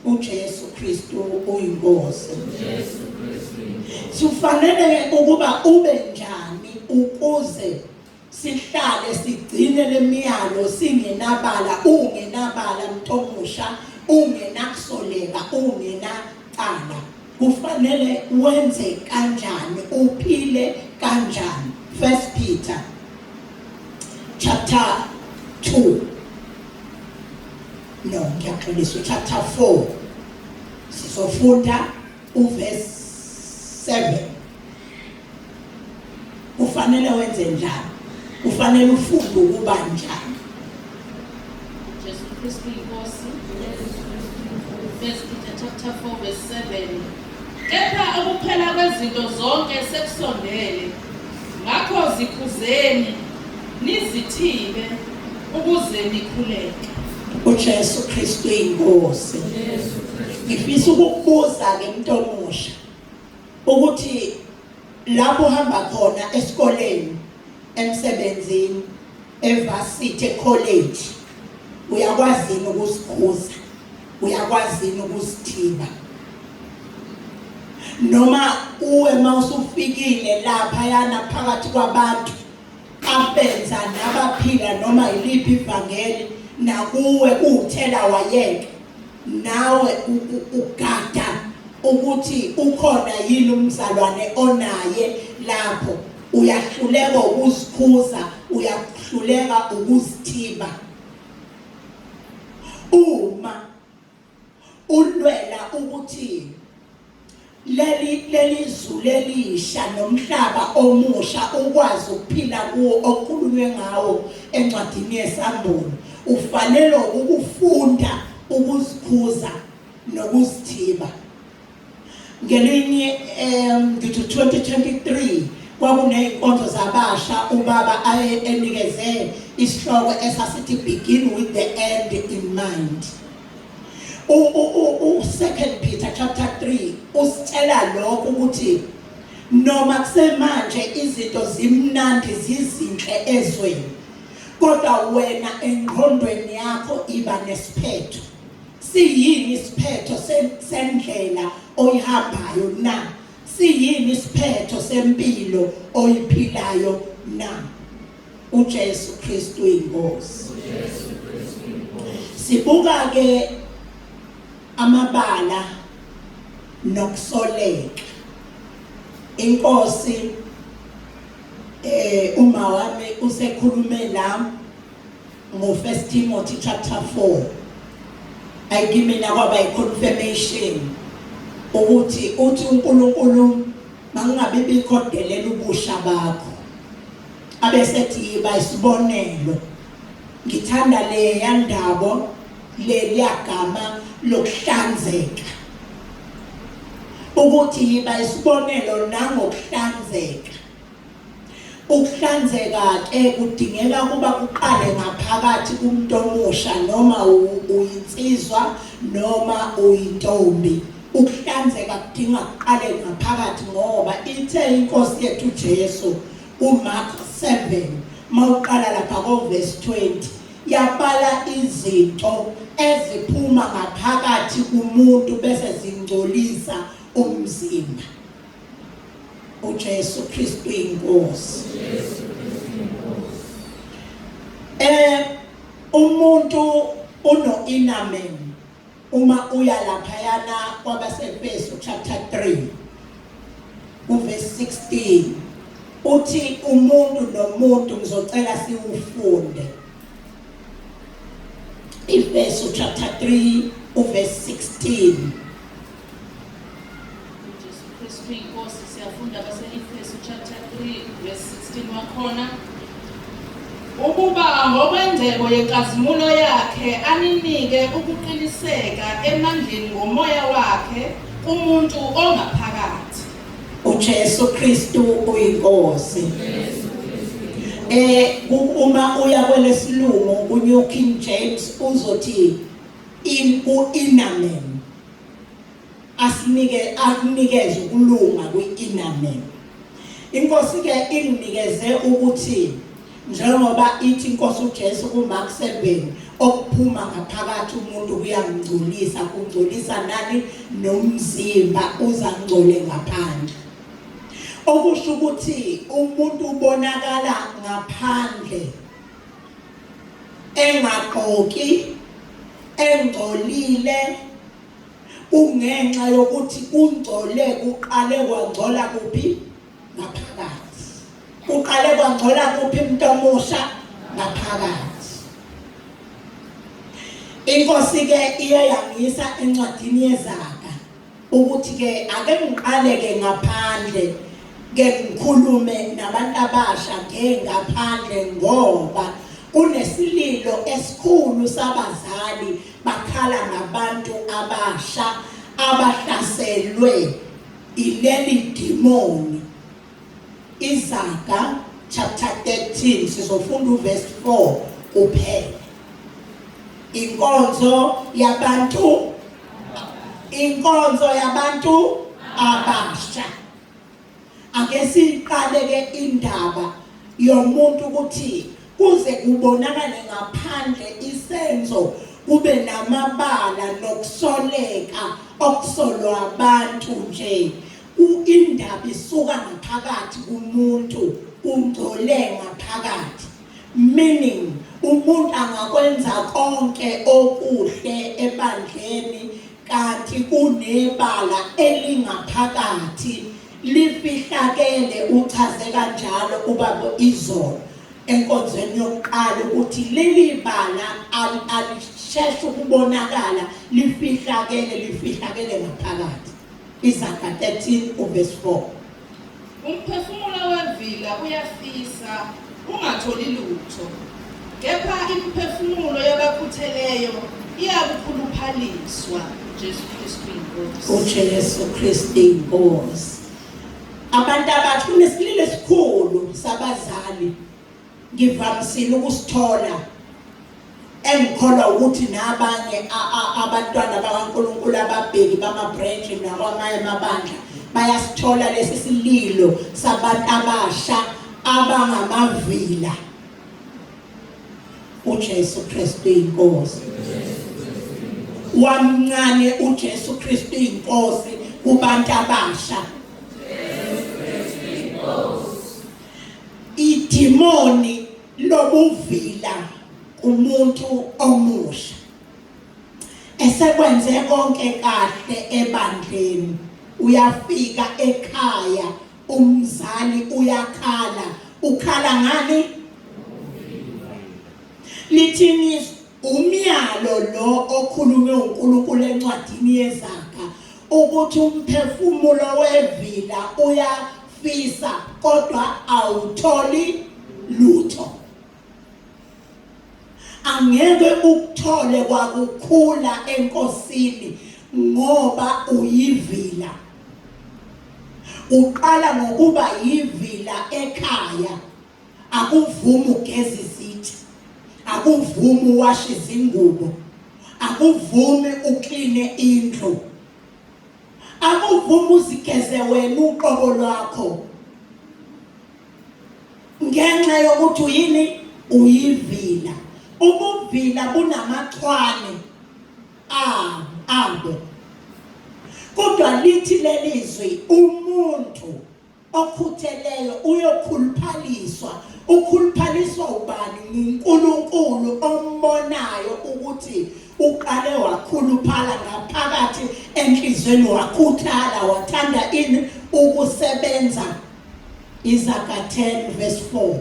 uJesu Kristu uyiNkosi. Jesu Kristu inkosi. Sifanele ukuba ube njani ukuze sihlale sigcine lemiyalo singenabala ungenabala mntomusha ungenakusoleka ungenacala kufanele wenze kanjani uphile kanjani First Peter chapter 2 no ngiyaxolisa chapter 4 sizofunda uverse 7 kufanele wenze njani kufanele ufunde ukuba njani Jesu Kristu inkosi First Peter chapter 4 verse 7 Kepha ukuphela kwezinto zonke sekusondele Ngakho zikhuzeni, nizithibe ukuze nikhuleke. UJesu Kristu inkosi. Ngifisa ukukubuza ke mntu omusha ukuthi lapho uhamba khona esikoleni, emsebenzini, evarsity, ecollege uyakwazi yini ukusikhuza? Uyakwazi yini ukuzithiba? Noma uwe mawusufikile lapha yana phakathi kwabantu abenza nabaphila noma yiliphi ivangeli nakuwe uthela wayeka nawe ugada ukuthi ukhona yini umzalwane onaye lapho uyahluleka ukuzikhuza uyahluleka ukuzithiba uma ulwela ukuthi leli lelizulu elisha nomhlaba omusha ukwazi ukuphila kuwo okukhulunywe ngawo encwadini yesambulo ufanele ukufunda ukuzikhuza nokuzithiba ngelinye ngithi 2023 kwakuney'nkonzo zabasha ubaba aye enikeze isihloko esasithi begin with the end in mind u-second Peter chapter 3 usitshela lokho ukuthi noma kusemanje izinto zimnandi zizinhle ezweni kodwa wena engqondweni yakho iba nesiphetho siyini isiphetho sendlela oyihambayo na siyini isiphetho sempilo oyiphilayo na uJesu Kristu inkosi uJesu Kristu inkosi sibuka ke amabala nokusoleka inkosi eh uma wami usekhulume la ngo 1 Timothy chapter 4 ayikimina kwaba iconfirmation ukuthi uthi uNkulunkulu mangingabi bikho delela ubusha bakho abesethi yiba isibonelo ngithanda le yandabo leliyagama lokuhlanzeka ukuthi yiba isibonelo nangokuhlanzeka ukuhlanzeka ke kudingeka kuba kuqale ngaphakathi kumuntu omusha noma uyinsizwa noma uyintombi ukuhlanzeka kudinga kuqale ngaphakathi ngoba ithe inkosi yethu Jesu uMark 7 mawuqala lapha ko verse 20 yabala izinto eziphuma ngaphakathi kumuntu bese zingcolisa umzimba uJesu Kristu inkosi eh umuntu uno inamen uma uya laphayana kwabaseFesu chapter 3 uverse 16 uthi umuntu nomuntu ngizocela siwufunde Efesu chapter 3 uverse 16 Jesu Kristu inkosi siyafunda base-Efesu chapter 3 verse 16 wakhona ukuba ngokwengcebo yenkazimulo yakhe aninike ukuqiniseka emandleni ngomoya wakhe Umuntu ongaphakathi. uJesu Kristu uyiNkosi. Eh uma uya kwelesilungu ku-New King James uzothi in ku-inner man. Asinike akunikeze ukulunga kwi-inner man. Inkosi ke inginikeze ukuthi njengoba ithi inkosi uJesu kuMark 7 okuphuma ngaphakathi umuntu kuyamngcolisa kungcolisa nani nomzimba uzangcole ngaphandle okusho ukuthi umuntu ubonakala ngaphandle engagqoki engcolile kungenxa yokuthi kungcole kuqale kwangcola kuphi ngaphakathi kuqale kwangcola kuphi umuntu omusha ngaphakathi inkosi ke iye yangisa encwadini yezaga ukuthi ke ake ngiqale ke ngaphandle ke ngikhulume nabantu abasha ngengaphandle ngoba kunesililo esikhulu sabazali bakhala ngabantu abasha abahlaselwe ileli demoni Izaga chapter 13 sizofunda uverse 4 kuphela inkonzo yabantu inkonzo yabantu abasha ake siqale ke indaba yomuntu ukuthi kuze kubonakale ngaphandle isenzo kube namabala nokusoleka okusolwa abantu nje indaba isuka ngaphakathi kumuntu ungcole ngaphakathi meaning umuntu angakwenza konke okuhle ebandleni kanti kunebala elingaphakathi lifihlakele uchaze kanjalo ubaba izolo enkonzweni yokuqala ukuthi leli bala alisheshe ukubonakala lifihlakele lifihlakele ngaphakathi Izaga 13 uverse 4 Umphefumulo wevila uyafisa ungatholi lutho kepha imiphefumulo yabakhutheleyo iyakukhuluphaliswa Jesu Kristu inkosi uJesu Kristu inkosi Abantu abathi kunesililo esikhulu sabazali ngivamisile ukusithola engikholwa ukuthi nabanye abantwana bakaNkulunkulu ababheki bama-branch nakwamanye amabandla bayasithola lesi sililo sabantu abasha abangamavila uJesu Kristu inkosi wamncane uJesu Kristu inkosi kubantu abasha idimoni lobuvila kumuntu omusha esekwenze konke kahle ebandleni uyafika ekhaya umzali uyakhala ukhala ngani lithini umyalo lo okhulunywe uNkulunkulu encwadini yezaga ukuthi umphefumulo wevila uyafisa kodwa awutholi lutho angeke ukuthole kwakukhula enkosini ngoba uyivila uqala ngokuba yivila ekhaya akuvumi ugeza izitsha akuvumi uwashe izingubo akuvumi ukline indlu akuvumi uzigeze wena uqobo lwakho ngenxa yokuthi uyini uyivila ubuvila bunamachwane abo kodwa lithi lelizwi umuntu okhutheleyo uyokhuluphaliswa ukhuluphaliswa ubani nguNkulunkulu ombonayo ukuthi uqale wakhuluphala ngaphakathi enhlizweni wakhuthala wathanda ini ukusebenza Izaga 10 verse 4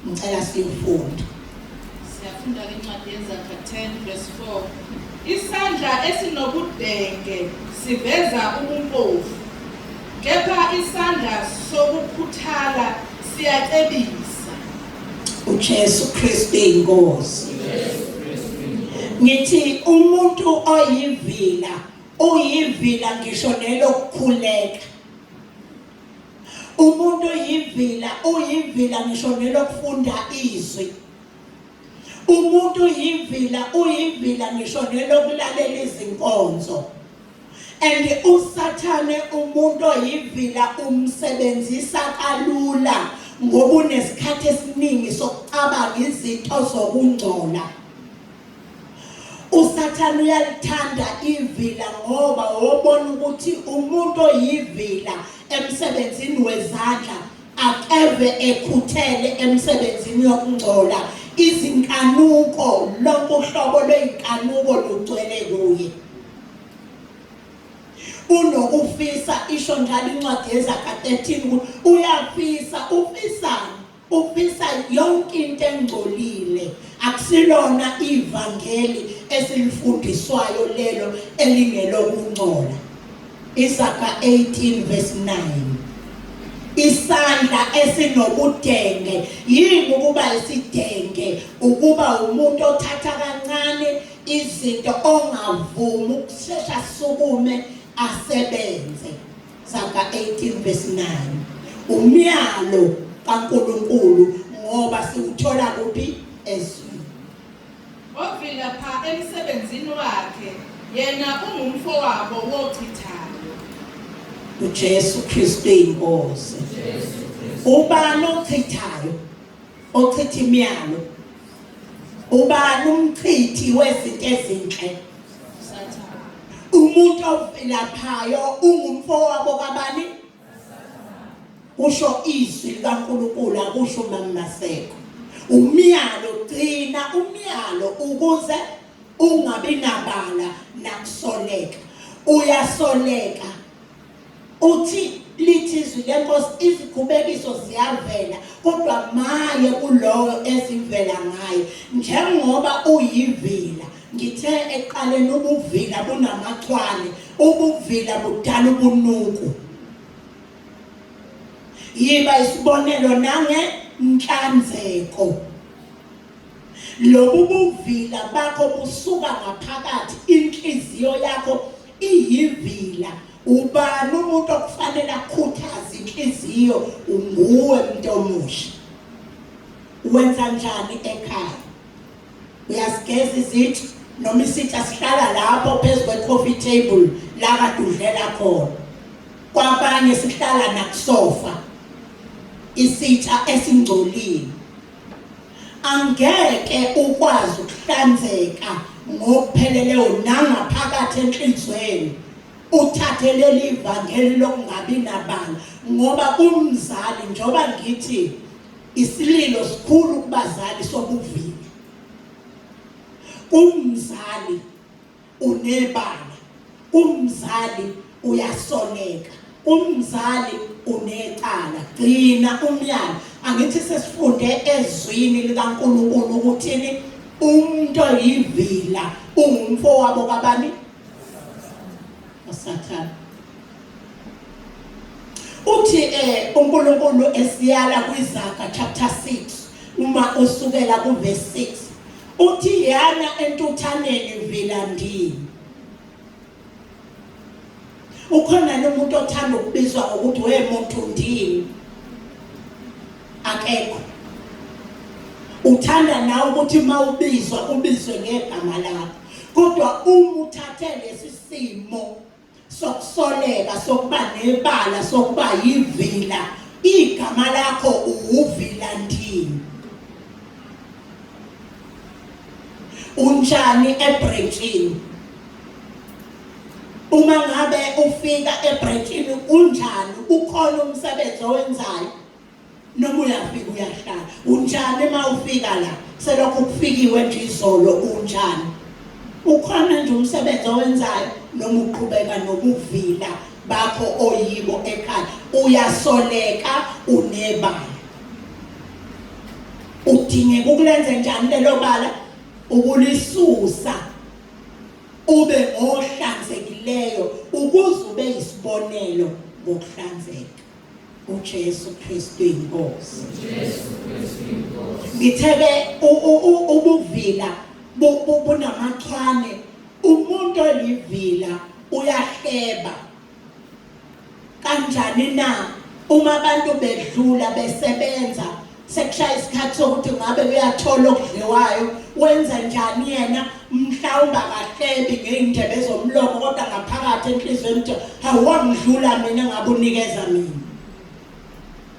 ngicela siyofunda siyafunda incwadi yeZaga 10 verse 4 isandla esinobudenge siveza ubumpofu kepha isandla sokukhuthala siyacebisa uJesu Kristu inkosi ngithi umuntu oyivila Uyivila ngisho nelokukhuleka. Umuntu oyivila uyivila ngisho nelokufunda izwi. Umuntu uyivila uyivila ngisho nelokulalela izinkonzo. And uSathane umuntu oyivila umsebenzisa kalula ngoba unesikhathi esiningi sokucabanga izinto zokungcola. USathane uyalithanda ivila ngoba wobona ukuthi umuntu oyivila emsebenzini wezandla akeve ekhuthele emsebenzini yokungcola izinkanuko lonke uhlobo lweyinkanuko lugcwele kuye unokufisa isho njalo incwadi yeZaga 13 ukuthi uyafisa ufisani Ufisa yonke into engcolile. Akusilona ivangeli esilifundiswayo lelo elingelokungcola. Isaga 18 verse 9. Isandla esinobudenge yini ukuba isidenge ukuba umuntu othatha kancane izinto ongavumi ukushesha sukume asebenze. Saga 18 verse 9. Umyalo kaNkuluNkulu ngoba siwuthola kuphi ezwini. Ovilapha emsebenzini wakhe yena ungumfowabo wochithayo. uJesu Kristu inkosi. Ubani ochithayo? Ochitha imiyalo. Ubani umchithi wezinto ezinhle? Umuntu ovilaphayo ungumfowabo kabani? Kusho izwi likaNkulunkulu akusho uMamaseko. Umyalo gcina umyalo ukuze ungabi nabala nakusoleka. Uyasoleka Uthi lithi izwi lenkosi izikhubekiso ziyavela kodwa maye kulowo ezivela ngaye njengoba uyivila ngithe ekuqaleni ubuvila bunamachwane ubuvila budala ubunuku yiba isibonelo nange nhlanzeko Lobu buvila bakho busuka ngaphakathi, inhliziyo yakho iyivila. Ubani umuntu okufanele akhuthaze inhliziyo? Unguwe muntu omusha. Wenza njani ekhaya? Uyasigeza izitsha noma isitsha sihlala lapho phezu kwe-coffee table la kade udlela khona. Kwabanye sihlala nakusofa isitsha esingcolile. Angeke ukwazi ukuhlanzeka ngokupheleleyo nangaphakathi enhlizweni uthathe leli vangeli lokungabi nabala ngoba umzali njengoba ngithi isililo sikhulu kubazali sobuvila umzali unebala umzali uyasoleka umzali unecala gcina umyalo angithi sesifunde ezwini likaNkuluNkulu ukuthini umuntu oyivila ungumfowabo kabani uSathane uthi eh uNkulunkulu esiyala kwiZaga chapter 6 uma usukela kuverse 6 Uthi yana entuthaneni vila ndini. Ukhona nomuntu othanda ukubizwa ngokuthi we muntu ndini. Akekho. Uthanda nawe ukuthi mawubizwa ubizwe ngegama lakho. Kodwa uma uthathe lesi simo sokusoleka sokuba nebala sokuba yivila igama lakho uwuvila ndini unjani ebranchini uma ngabe ufika ebranchini unjani ukhona umsebenzi owenzayo noma uyafika uyahlala unjani uma ufika la selokhu kufikiwe nje izolo unjani ukhona nje umsebenzi owenzayo noma uqhubeka nobuvila bakho oyibo ekhaya uyasoleka unebala udingeka ukulenze njani lelo bala ukulisusa ube ngohlanzekileyo ukuze ube isibonelo ngokuhlanzeka uJesu Kristu inkosi. uJesu Kristu inkosi. Ngitheke ubuvila bunamachwane umuntu olivila. uyahleba. Kanjani na uma abantu bedlula besebenza sekushaya isikhathi sokuthi ngabe uyathola okudliwayo wenza njani yena mhlawumbe akahlebi ngey'ndebe zomlomo kodwa ngaphakathi enhliziyweni ukuthi hawu wangidlula mina ngabe unikeza mina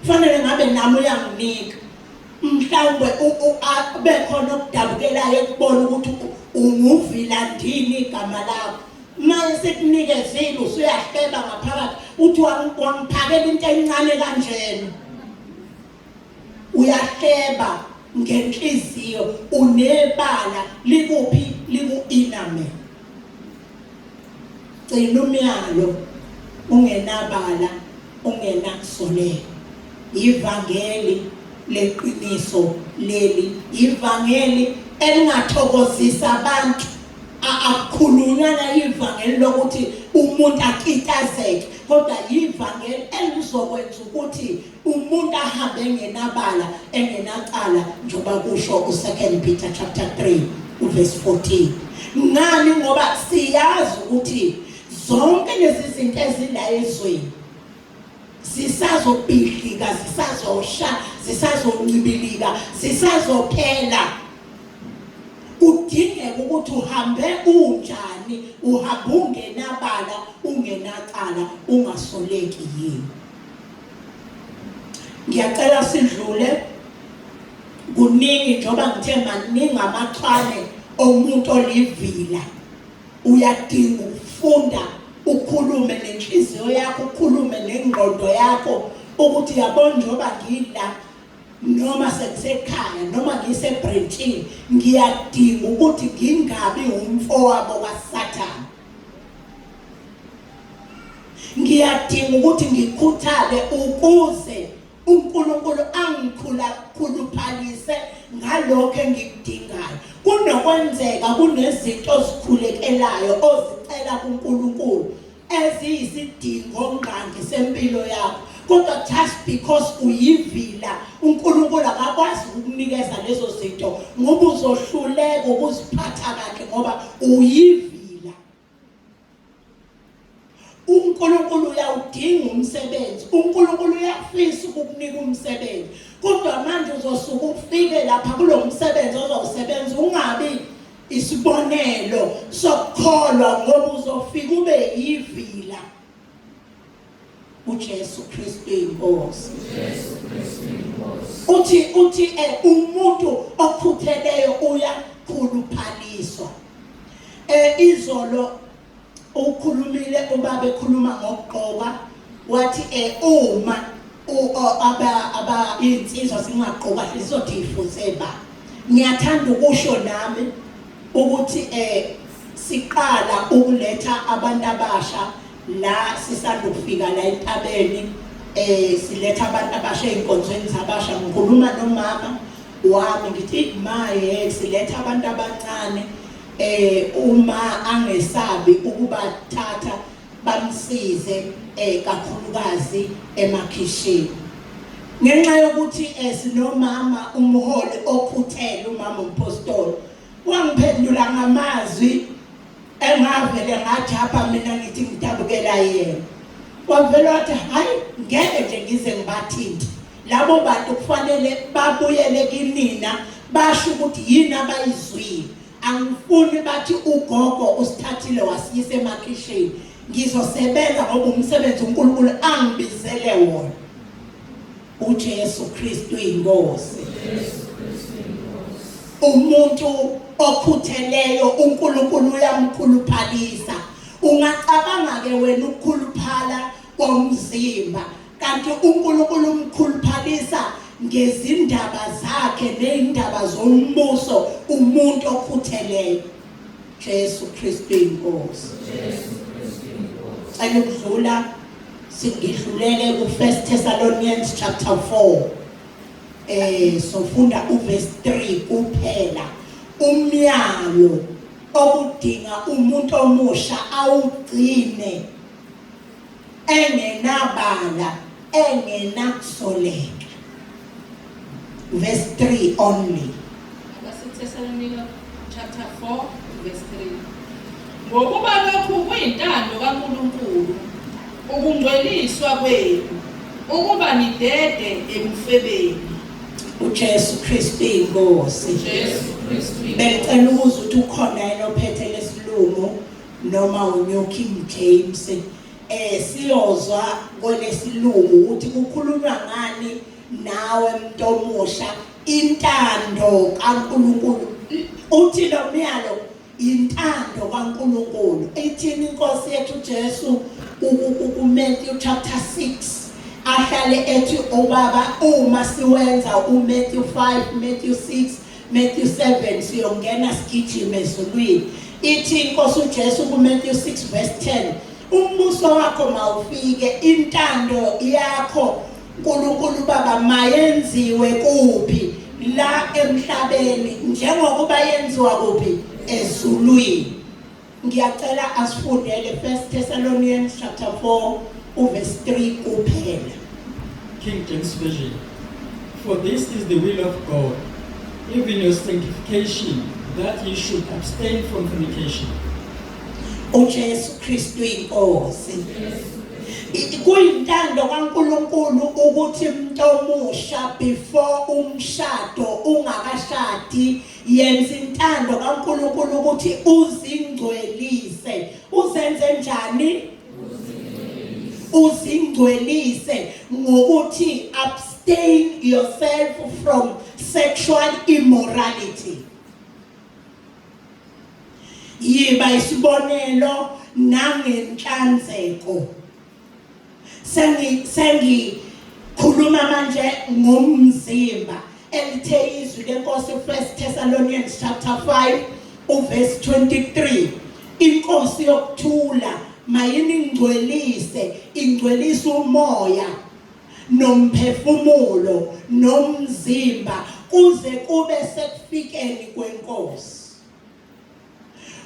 kufanele ngabe nami uyanginika mhlawumbe bekhona okudabukelayo ekubona ukuthi unguvilandini igama lakho uma esekunikezile usuyahleba ngaphakathi uthi wangiphakela into encane kanjena uyahleba ngenhliziyo unebala likuphi liku-iname gcina umyalo ungenabala ungenakusoleka ivangeli leqiniso leli ivangeli elingathokozisa abantu akukhulunywa la ivangeli lokuthi umuntu akitazeke kodwa yivangeli elizokwenza ukuthi umuntu ahambe engenabala engenacala njengoba kusho u2 Peter chapter 3 uverse 14 ngani ngoba siyazi ukuthi zonke lezi zinto ezila ezweni zisazobhidlika zisazosha zisazoncibilika zisazophela kudingeka ukuthi uhambe unjani uhambe ungenabala ungenacala ungasoleki yini ngiyacela sidlule kuningi njengoba ngithe maningi amaxhwane omuntu olivila uyadinga ukufunda ukhulume nenhliziyo yakho ukhulume nengqondo yakho ukuthi yabona njengoba ngila noma sekusekhaya noma ngisebrentshini ngiyadinga ukuthi ngingabi umfowabo kaSathane ngiyadinga ukuthi ngikhuthale ukuze uNkulunkulu angikhuluphalise ngalokho engikudingayo kunokwenzeka kunezinto ozikhulekelayo ozicela kuNkulunkulu eziyisidingo ngqangi sempilo yakho kodwa just because uyivila uNkulunkulu akakwazi ukukunikeza lezo zinto ngoba uzohluleka ukuziphatha kahle ngoba uyivila uNkulunkulu uyawudinga umsebenzi uNkulunkulu uyafisa ukukunika umsebenzi kodwa manje uzosuka ufike lapha kulo msebenzi ozowusebenza ungabi isibonelo sokukholwa ngoba uzofika ube yivila uJesu Kristu inkosi Jesu Kristu inkosi uthi uthi eh, umuntu okhutheleyo uyakhuluphaliswa eh izolo ukhulumile ubaba ekhuluma ngokugqoka wathi eh uma aba aba insizwa singagqoka sizothi ifuze ba ngiyathanda ukusho nami ukuthi eh siqala ukuletha abantu abasha la sisandukufika la entabeni eh siletha abantu abasha einkonzweni zabasha ngikhuluma nomama wami ngithi maye siletha abantu abancane eh uma angesabi ukubathatha bamsize eh kakhulukazi emakhishini ngenxa yokuthi eh sinomama umholi okhuthele umama umpostoli wangiphendula ngamazwi engavele ngajabha mina ngithi ngidabukela yena wavele wathi hayi ngeke nje ngize ngibathinte labo bantu kufanele babuyele kinina basho ukuthi yini abayizwile angifuni bathi ugogo usithathile wasiyisa emakhishini ngizosebenza ngoba umsebenzi uNkulunkulu angibizele wona uJesu Kristu inkosi umuntu okhutheleyo uNkulunkulu uyamkhuluphalisa ungacabanga ke wena ukukhuluphala komzimba kanti uNkulunkulu umkhuluphalisa ngezindaba zakhe nezindaba zombuso umuntu okhutheleyo Jesu Kristu inkosi Jesu Kristu inkosi cela ukudlula singidlulele ku 1 Thessalonians chapter 4 eh sofunda uverse 3 kuphela umyalo okudinga umuntu omusha awugcine engenabala engenakusoleka verse 3 only AbaseThesalonika chapter 4 verse 3. Ngokuba lokhu kuyintando kaNkulunkulu, ukungcweliswa kwenu, ukuba nidede ebufebeni. uJesu Kristu inkosi. Jesu Kristu. Bengicela ukuza ukuthi ukhona yena ophethe lesilungu noma uNew King James eh siyozwa kwelesilungu ukuthi kukhulunywa ngani nawe mntomusha intando kaNkuluNkulu uthi lo myalo intando kaNkuluNkulu ithini inkosi yethu Jesu kuMatthew chapter 6 ahlale ethi ubaba uma siwenza uMatthew 5 Matthew 6 Matthew 7 siyongena sigijime ezulwini ithi inkosi uJesu kuMatthew 6 verse 10 umbuso wakho mawufike intando yakho uNkulunkulu baba mayenziwe kuphi la emhlabeni njengokuba yenziwa kuphi ezulwini ngiyacela asifundele 1 Thessalonians chapter 4 uverse 3 kuphela King James Version For this is the will of God even your sanctification that ye should abstain from fornication uJesu Kristu inkosi Kuyintando kaNkuluNkulu ukuthi umuntu omusha before umshado ungakashadi yenza intando kaNkuluNkulu ukuthi uzingcwelise. Uzenze njani? Uzingcwelise ngokuthi abstain yourself from sexual immorality. Yiba isibonelo nangenhlanzeko. Sengi sengikhuluma manje ngomzimba elithe izwi lenkosi 1 Thessalonians chapter 5 uverse 23 inkosi yokuthula mayiningcwelise ingcwelise umoya nomphefumulo nomzimba kuze kube sekufikeni kwenkosi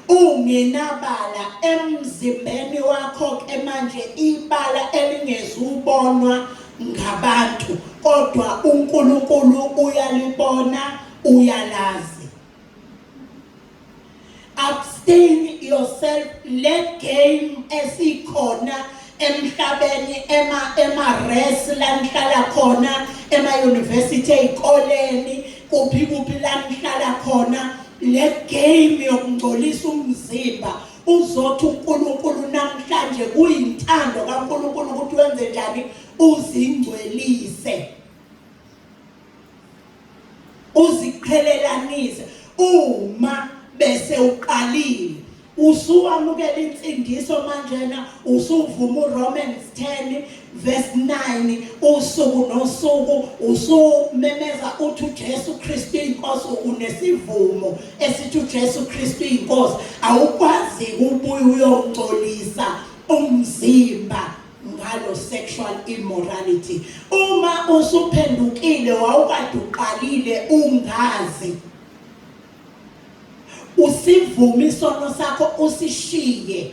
ungenabala emzimbeni wakho ke manje ibala elingezubonwa ngabantu kodwa uNkulunkulu uyalibona uyalazi abstain yourself le game esikhona emhlabeni ema ema res la nihlala khona ema university ezikoleni kuphi kuphi la nihlala khona le game yokungcolisa umzimba uzothi uNkulunkulu namhlanje kuyintando kaNkulunkulu ukuthi wenze njani uzingcwelise uziqhelelanise uma bese uqalile usuwamukela insindiso manjena usuvuma uRomans 10 verse 9 usuku nosuku usumemeza uthi uJesu Kristu inkosi unesivumo esithi uJesu Kristu inkosi awukwazi ukubuya uyongcolisa umzimba ngalo sexual immorality uma usuphendukile wawukade uqalile ungazi usivume isono sakho usishiye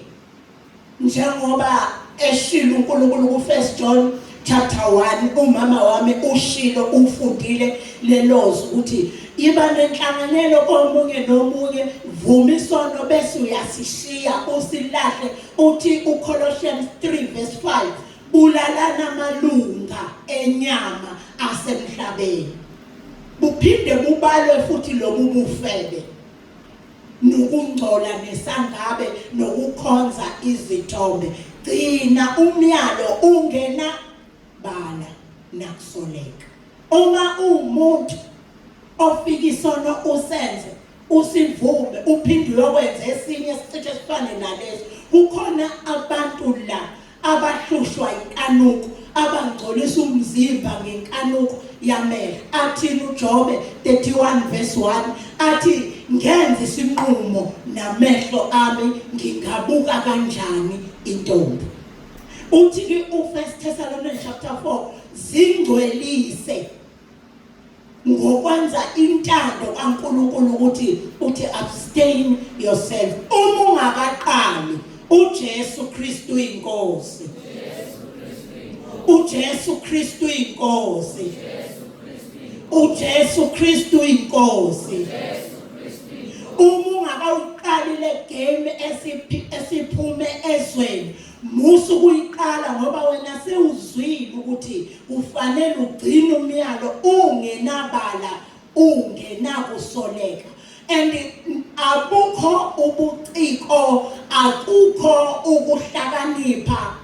njengoba eshilo uNkulunkulu ku 1 John chapter 1 umama wami ushilo ufundile lelozi ukuthi iba nenhlanganelo komunye nomunye vuma isono bese uyasishiya usilahle Uthi uColossians 3 verse 5 bulalana amalunga enyama asemhlabeni. Buphinde bubalwe futhi lobu bufebe nokungcola nesangabe nokukhonza izithombe. Gcina umyalo ungena bala nakusoleka. Uma uwumuntu ofika isono usenze usivume uphinde uyokwenza esinye esicishe sifane naleso kukhona abantu la abahlushwa inkanuko abangcolisa umzimba ngenkanuko yamehlo athini uJobe 31 verse 1 athi ngenze isinqumo namehlo ami ngingabuka kanjani intombi uthi ke u1 Thessalonians chapter 4 zingcwelise ngokwenza intando kaNkuluNkulu ukuthi uthi abstain yourself uma ungakaqali uJesu Kristu inkosi uJesu Kristu inkosi uJesu Kristu inkosi uma ungakawuqali kule game esiphume ezweni musa ukuyiqala ngoba wena sewuzwile ukuthi kufanele ugcine umyalo ungenabala ungenakusoleka and abukho ubuciko akukho ukuhlakanipha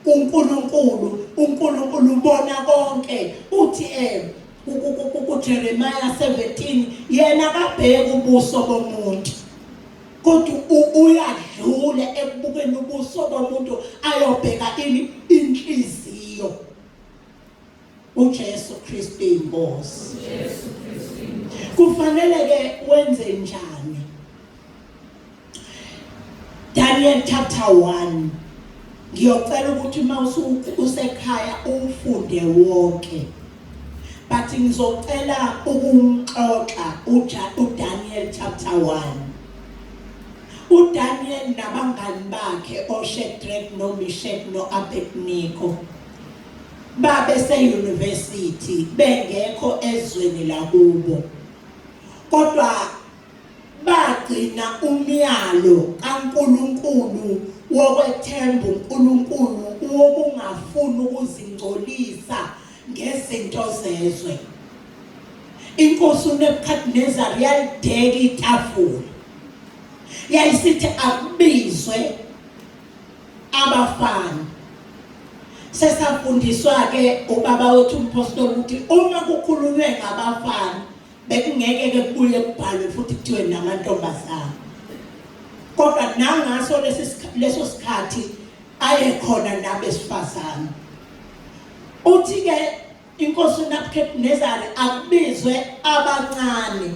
kuNkulunkulu uNkulunkulu ubona konke uthi eh kuJeremiah 17 yena akabheki ubuso bomuntu kodwa uyadlula ekubukeni ubuso bomuntu ayobheka ini inhliziyo uJesu Kristu inkosi uJesu Kristu kufanele ke wenze njani Daniel chapter 1 ngiyocela ukuthi uma usekhaya ufunde wonke but ngizocela ukumxoxa uDaniel chapter 1 uDaniel nabangani bakhe oShadrach noMeshach noAbednego babe se-university bengekho ezweni lakubo kodwa bagcina umyalo kaNkulunkulu wokwethemba uNkulunkulu wokungafuni ukuzingcolisa ngezinto zezwe inkosi uNebukadnezar yalideka itafula yayisithi akubizwe abafana sesafundiswa ke ubaba wethu umpostoli ukuthi uma kukhulunywe ngabafana bekungeke ke kubuye kubhalwe futhi kuthiwe namantombazana kodwa nangaso lesi leso sikhathi aye khona nabesifazane uthi ke inkosi uNebuchadnezzar akubizwe abancane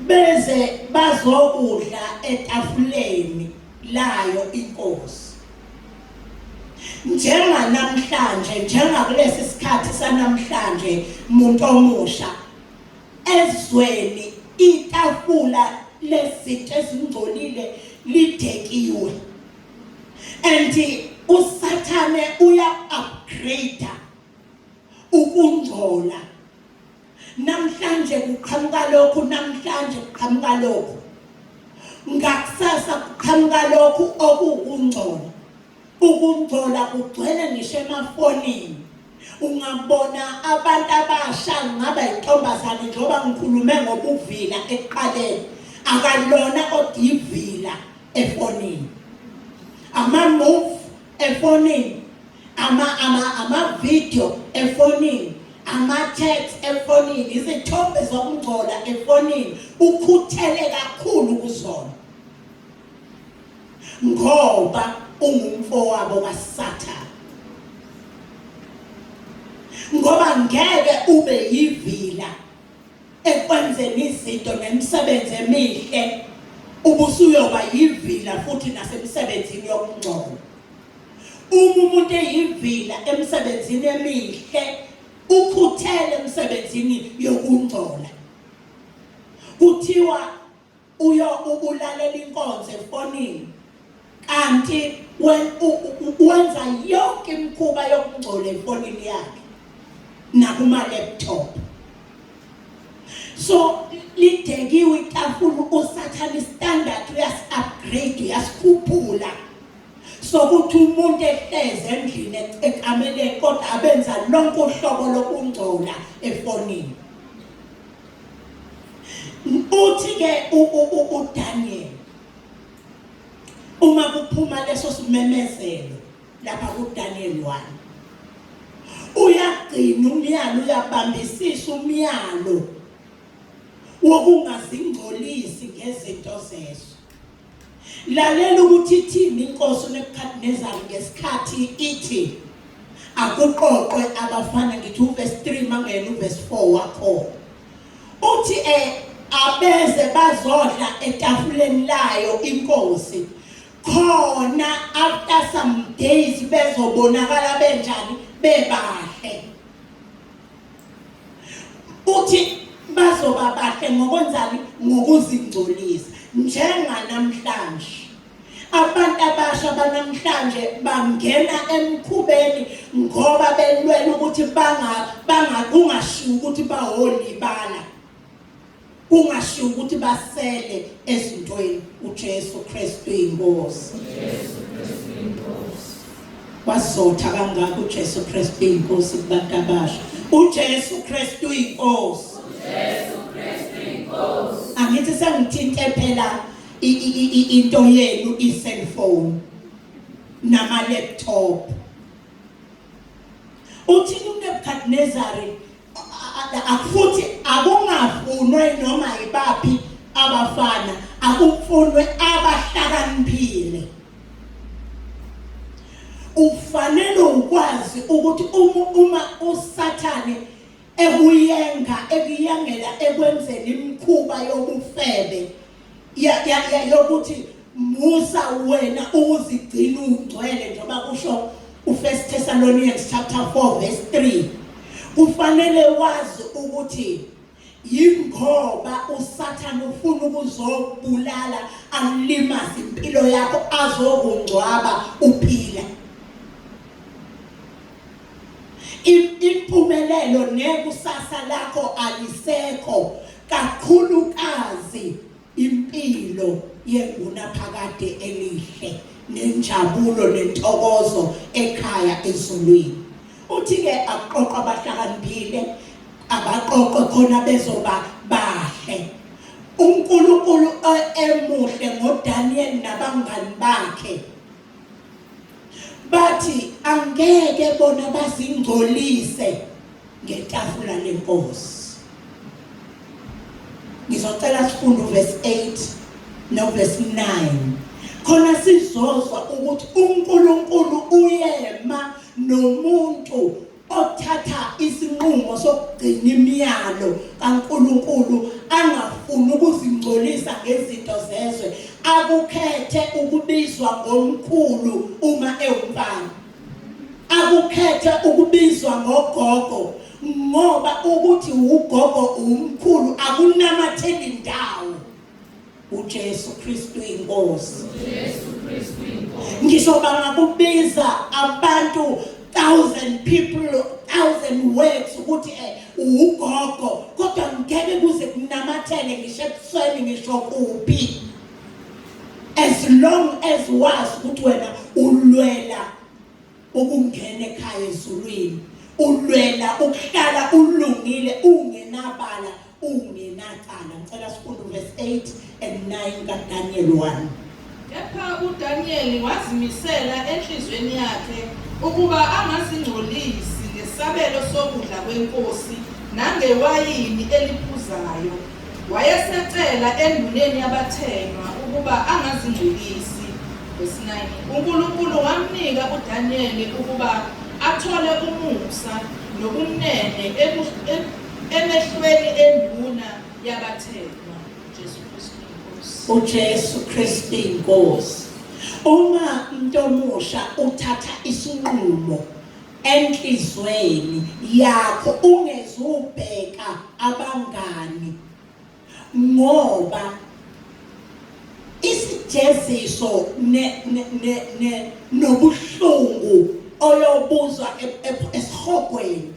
beze bazokudla etafuleni layo inkosi njenganamhlanje njengakulesi sikhathi sanamhlanje muntu omusha ezweni itafula lezinto ezingcolile lidekiwe and usathane uya upgrade ukungcola namhlanje kuqhamuka lokhu namhlanje kuqhamuka lokhu ngakusasa kuqhamuka lokhu okuwukungcola ukungcola kugcwele ngisho emafonini ungabona abantu abasha ngaba intombazane njengoba ngikhulume ngobuvila ekuqaleni akalona kodwa ivila efonini ama-move efonini ama ama ama video efonini ama text efonini izithombe zokungcola efonini ukhuthele kakhulu kuzona ngoba ungumfowabo kaSathane ngoba ngeke ube yivila ekwenzeni izinto nemisebenzi emihle ubusuyoba yivila futhi nasemsebenzini yokungcola Uma umuntu eyivila emsebenzini emihle ukhuthele emsebenzini yokungcola. Kuthiwa uyo ulalela inkonzo efonini kanti wenza yonke imikhuba yokungcola efonini yakhe nakuma laptop. So lidekiwe itafula usathane standard uyasi upgrade uyasikhuphula. sokuthi umuntu ehleze endlini ekameleni kodwa abenza lonke uhlobo lokungcola efonini uthi ke uDaniel uma kuphuma leso simemezelo lapha kuDaniel 1 uyagcina umyalo uyabambisisa umyalo wokungazingcolisi ngezinto zezwe Lalela ukuthi ithini inkosi uNebukadnezar ngesikhathi ithi akuqoqwe abafana ngithi uverse 3 mangena uverse 4 wakho. Uthi eh abeze bazodla etafuleni layo inkosi khona after some days bezobonakala benjani bebahle. Uthi bazoba bahle ngokwenzani ngokuzingcolisa njenganamhlanje abantu abasha banamhlanje bangena emkhubeni ngoba belwela ukuthi banga banga kungashiwo ukuthi baholibala. Kungashiwo ukuthi basele ezintweni. uJesu Kristu inkosi. Jesu Kristu inkosi. Wazotha kangaka uJesu Kristu inkosi kubantu abasha. uJesu Kristu inkosi. uJesu Kristu inkosi. Angithi sengithinte phela into yenu i-cellphone nama laptop. Uthi uNebukadnezari akufuthi akungafunwe noma yibaphi abafana akufunwe abahlakaniphile. Ufanele ukwazi ukuthi uma uSathane ekuyenga ekuyengela ekwenzeni imikhuba yobufebe yokuthi musa wena ukuzigcina ungcwele njengoba kusho uFirst Thessalonians chapter 4 verse 3 kufanele wazi ukuthi yingoba uSathane ufuna ukuzobulala alimaze impilo yakho azokungcwaba uphila. Impumelelo nekusasa lakho alisekho kakhulukazi impilo yengunaphakade elihle nenjabulo nentokozo ekhaya ezulwini. Uthi-ke akuqoqwa abahlakaniphile abaqoqwe khona bezoba bahle. UNkulunkulu emuhle ngoDaniel nabangani bakhe bathi angeke bona bazingcolise ngetafula lenkosi. Ngizocela sifunde uverse 8 noverse 9 khona sizozwa ukuthi uNkulunkulu uyema nomuntu othatha isinqumo sokugcina imiyalo kaNkulunkulu angafuni ukuzingcolisa ngezinto zezwe akukhethe ukubizwa ngomkhulu uma ewumfana akukhethe ukubizwa ngogogo ngoba ukuthi ugogo umkhulu akunamatheli ndawo. uJesu Kristu inkosi. uJesu Kristu inkosi. Ngisho bangakubiza abantu thousand people thousand words ukuthi eh, ugogo kodwa ngeke kuze kunamathele ngisho ebusweni ngisho kuphi as long as wazi ukuthi wena ulwela ukungena ekhaya ezulwini ulwela ukuhlala ulungile ungenabala ungenacala. Ngicela sifunde uverse 8 and 9 kaDaniel 1. Kepha uDaniyeli wazimisela enhliziyweni yakhe ukuba angazingcolisi ngesabelo sokudla kwenkosi nangewayini eliphuzayo. Wayesecela enduneni yabathenwa ukuba angazingcolisi. Verse 9. UNkulunkulu wamnika uDaniyeli ukuba athole umusa nobumnene emehlweni enduna yabathenwa. Jesu Kristu inkosi. UJesu Kristu inkosi. Uma umuntu omusha uthatha isinqumo enhlizweni yakho ungezubheka abangani ngoba isijeziso ne ne ne nobuhlungu oyobuzwa esihogweni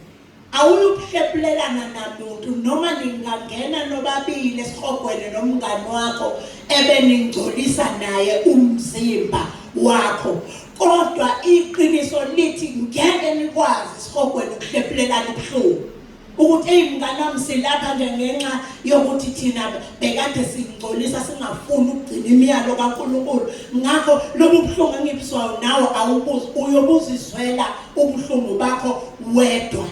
awuyukuhlephulelana namuntu noma ningangena nobabili esihogweni nomngani wakho ebeningcolisa naye umzimba wakho kodwa iqiniso lithi ngeke nikwazi esihogweni ukuhlephulelana ubuhlungu ukuthi eyi mngani wami silapha nje ngenxa yokuthi thina bekade singcolisa singafuni ukugcina imiyalo kaNkulunkulu ngakho lobu buhlungu engibuzwayo nawe awubuzi uyobuzizwela ubuhlungu bakho wedwa.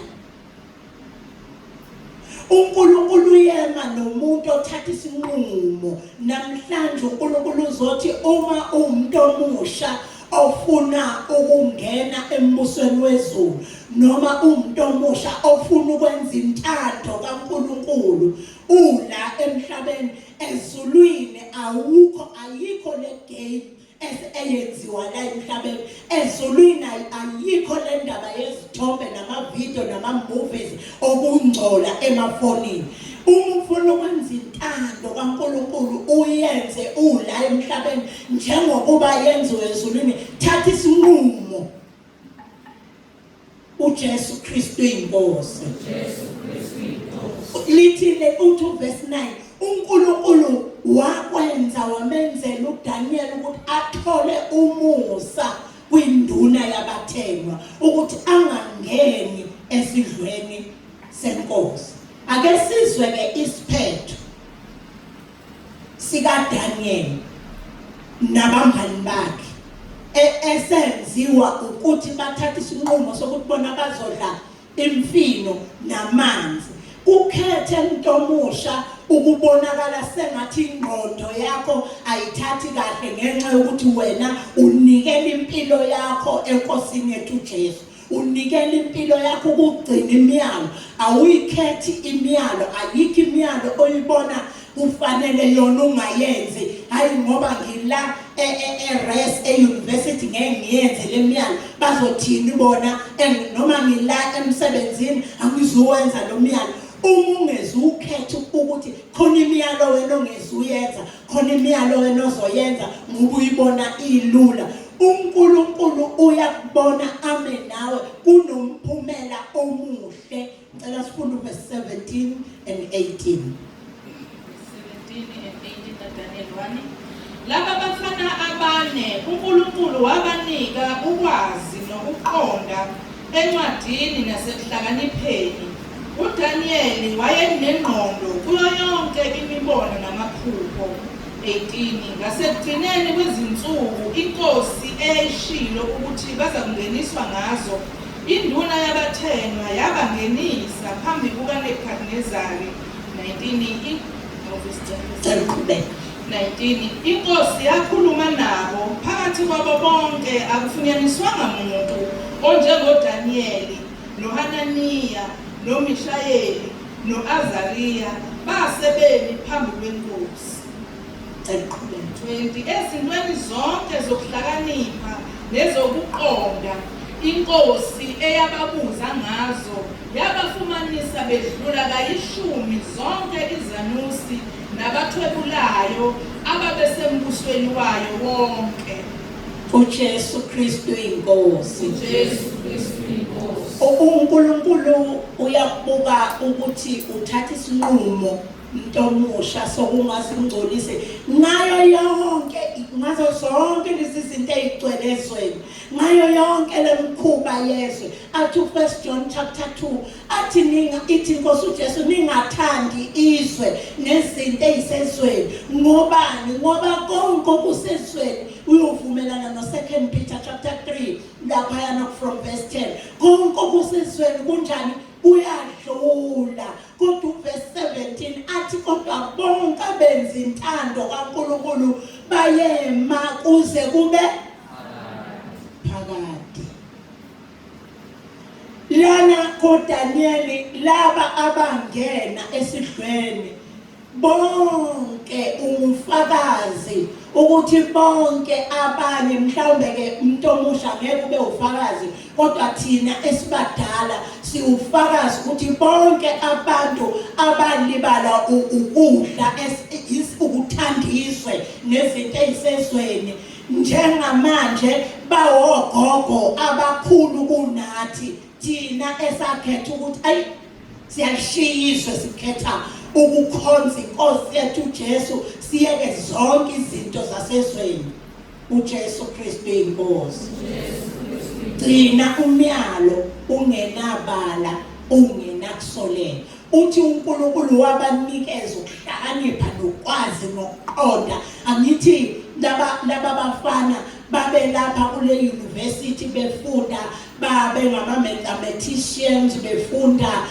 UNkulunkulu uyema nomuntu othatha isinqumo. Namhlanje uNkulunkulu uzothi uma uwumuntu omusha ofuna ukungena embusweni wezulu noma uwumuntu omusha ofuna ukwenza intando kaNkulunkulu ula emhlabeni ezulwini awukho ayikho le game eyenziwa la emhlabeni. Ezulwini ayikho le ndaba yezithombe nama-video nama-movies okungcola emafonini. Uma ufuna ukwenza intando kaNkulunkulu uyenze ula emhlabeni njengokuba yenziwe ezulwini, thatha isinqumo. uJesu Kristu inkosi. uJesu Kristu inkosi. Lithi le uthi uverse 9. uNkulunkulu wakwenza wamenzela uDaniel ukuthi athole umusa kwinduna yabathenwa ukuthi angangeni esidlweni senkosi. Ake sizwe ke isiphetho sikaDaniel nabangani bakhe e, esenziwa ukuthi bathathe isinqumo sokuthi bona bazodla imfino namanzi. Ukhethe mntomusha ukubonakala sengathi ingqondo yakho ayithathi kahle ngenxa yokuthi wena unikela impilo yakho eNkosini yethu uJesu. Unikela impilo yakho ukugcina imiyalo, awuyikhethi imiyalo, ayikho imiyalo oyibona kufanele yona ungayenzi. Hayi ngoba ngila e-res e, e, e-university ngeke ngiyenze le miyalo, bazothini bona? Noma ngila emsebenzini angizuwenza lo myalo. Uma ungezukhetha ukuthi khona imiyalo wena ongezuyenza, khona imiyalo wena ozoyenza ngoba uyibona ilula, uNkulunkulu uyakubona ame nawe, kunomphumela omuhle. Ngicela sifunde uverse 17 and 18. 17 and 18 kaDaniel 1. Laba bafana abane uNkulunkulu wabanika ukwazi nokuqonda encwadini nasekuhlakanipheni. UDaniyeli wayenengqondo kuyo yonke imibono namaphupho. 18 Ngasekugcineni kwezinsuku inkosi eyayishilo ukuthi bazakungeniswa ngazo, induna yabathenwa yabangenisa phambi kukaNebukadinesari. 19 19 Inkosi yakhuluma nabo, phakathi kwabo bonke akufunyaniswanga muntu onjengoDaniyeli noHananiya noMishayeli no-Azariya, base bemi phambi kwenkosi. 20 Ezintweni zonke zokuhlakanipha nezokuqonda inkosi eyababuza ngazo, yabafumanisa bedlula kayishumi zonke izanusi nabathwebulayo ababesembusweni wayo wonke. UJesu Kristu inkosi. UJesu Kristu inkosi. UNkulunkulu uyakubuka ukuthi uthatha isinqumo mntomusha sokungazingcolisi ngayo yonke, ngazo zonke lezi zinto ezigcwele ezweni, ngayo yonke lemkhuba yezwe. Athi uFirst John chapter 2 athi ninga ithi inkosi uJesu ningathandi izwe nezinto ezisezweni. Ngobani? Ngoba konke okusezweni uyovumelana no 2 Peter chapter 3 laphayana from verse 10. Konke okusezweni kunjani? Kuyadlula. Kodwa uverse 17 athi kodwa bonke abenza intando kaNkulunkulu bayema kuze kube phakade. Lana koDaniyeli laba abangena esidlweni bonke ungufakazi ukuthi bonke abanye mhlawumbe ke umuntu omusha ngeke ube ufakazi, kodwa thina esibadala siwufakazi ukuthi bonke abantu abalibala ukudla, ukuthanda izwe nezinto ezisezweni njengamanje bawogogo abakhulu kunathi thina esakhetha ukuthi ayi siyalishiya izwe, sikhetha ukukhonza inkosi yethu uJesu, siyeke zonke izinto zasezweni. uJesu Kristu inkosi. Gcina umyalo ungenabala, ungenakusoleka. Uthi uNkulunkulu wabanikeza ukuhlakanipha nokwazi nokuqonda. Angithi laba bafana babelapha kule university befunda, babe ngama mathematicians, befunda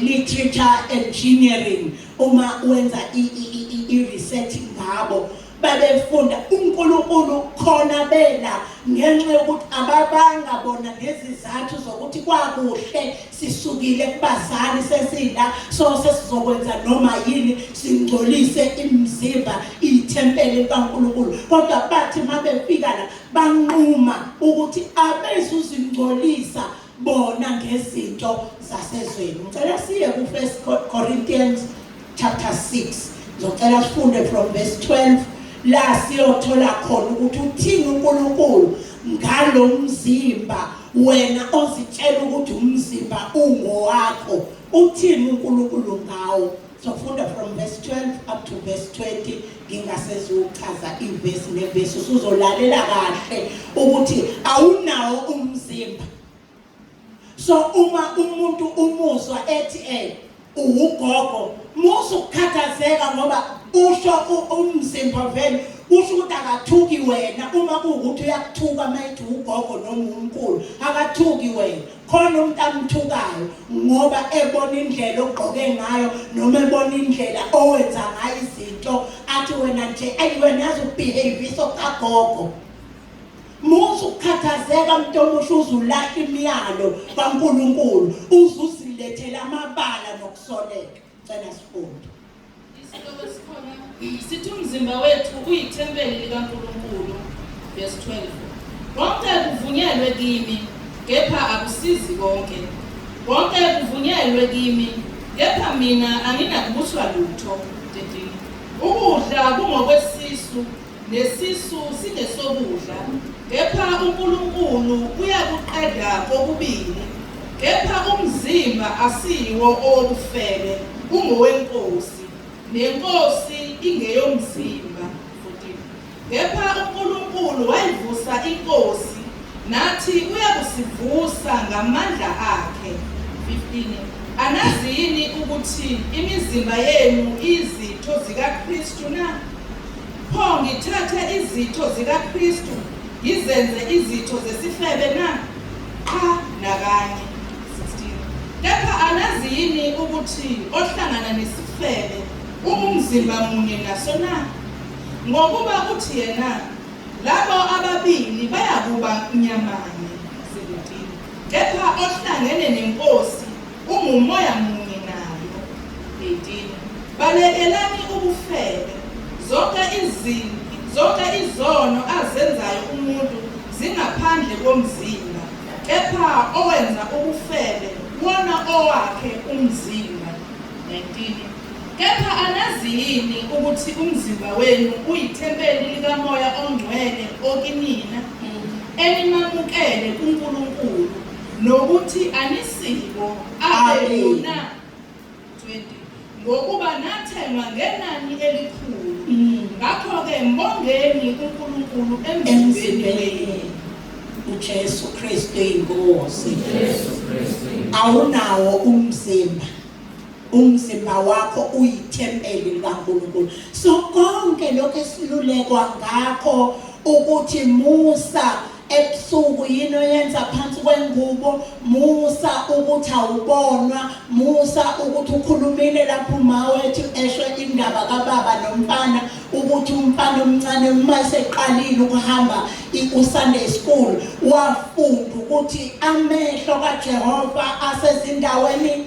literature engineering. Uma wenza i research ngabo babefunda uNkulunkulu khona bela, ngenxa yokuthi ababanga bona ngezizathu zokuthi kwakuhle sisukile kubazali sesila, so sesizokwenza noma yini singcolise imizimba ithempeli likaNkulunkulu. Kodwa bathi mabefika la banquma ukuthi abezuzingcolisa bona ngezinto zasezweni. Ngicela siye ku 1 Corinthians chapter 6, ngizocela sifunde from verse 12 la siyothola khona ukuthi uthini uNkulunkulu ngalomzimba wena ozitshela ukuthi umzimba ungowakho, uthini uNkulunkulu ngawo. Sofunda from verse 12 up to verse 20 ngingasezuchaza ivesi nevesi usuzolalela kahle ukuthi awunawo umzimba. So uma umuntu umuzwa ethi eh uwugogo musa ukukhathazeka ngoba usho umzimba vele usho ukuthi akathuki wena uma kuwukuthi uyakuthuka mayithi ugogo noma umkhulu akathuki wena khona umuntu amthukayo ngoba ebona indlela ogqoke ngayo noma ebona indlela owenza ngayo izinto athi wena nje ayi wena yazi ukubehave kagogo Musa ukukhathazeka mntu omusha uzulahla imiyalo kaNkulunkulu uzuzilethela amabala nokusoleka. Cela sifunde. Isihloko esikhona sithi umzimba wethu uyithempeli likaNkulunkulu. Verse 12. Konke kuvunyelwe kimi, kepha akusizi konke. Konke kuvunyelwe kimi, kepha mina anginakubuswa lutho. 13. Ukudla kungokwesisu Nesisu singesokudla, kepha uNkulunkulu uyakuqeda kokubili. Kepha umzimba asiwo owobufebe, ungoweNkosi, neNkosi ingeyomzimba. 14 Kepha uNkulunkulu wayivusa iNkosi, nathi uyakusivusa ngamandla akhe. 15 Anazi yini ukuthi imizimba yenu iyizitho zikaKristu na? Pho ngithathe izitho zikaKristu ngizenze izitho zesifebe na? Qha, nakanye. 16 Kepha anazi yini ukuthi ohlangana nesifebe ungumzimba munye naso na? Ngokuba uthi yena, Labo ababili bayakuba nyamanye. 17 Kepha ohlangene neNkosi ungumoya munye nayo. 18 Balekelani ubufebe. Zonke izinto, zonke izono azenzayo umuntu zingaphandle komzimba, kepha owenza ubufebe wona owakhe umzimba. 19 Kepha anazi yini ukuthi umzimba wenu uyithempeli likaMoya oNgcwele okinina, enimamukele kuNkulunkulu, nokuthi anisibo abenu na? 20 Ngokuba nathengwa ngenani elikhulu, ngakho-ke mbongeni uNkulunkulu emzimbeni wenu. UJesu Kristu inkosi. Awunawo umzimba. Umzimba wakho uyithempeli likaNkulunkulu. So konke lokho esilulekwa ngakho ukuthi musa ebusuku yini oyenza phansi kwengubo musa ukuthi awubonwa musa ukuthi ukhulumile lapho uma wethu esho indaba kababa nomfana ukuthi umfana omncane uma eseqalile ukuhamba uSunday school wafunda ukuthi amehlo kaJehova asezindaweni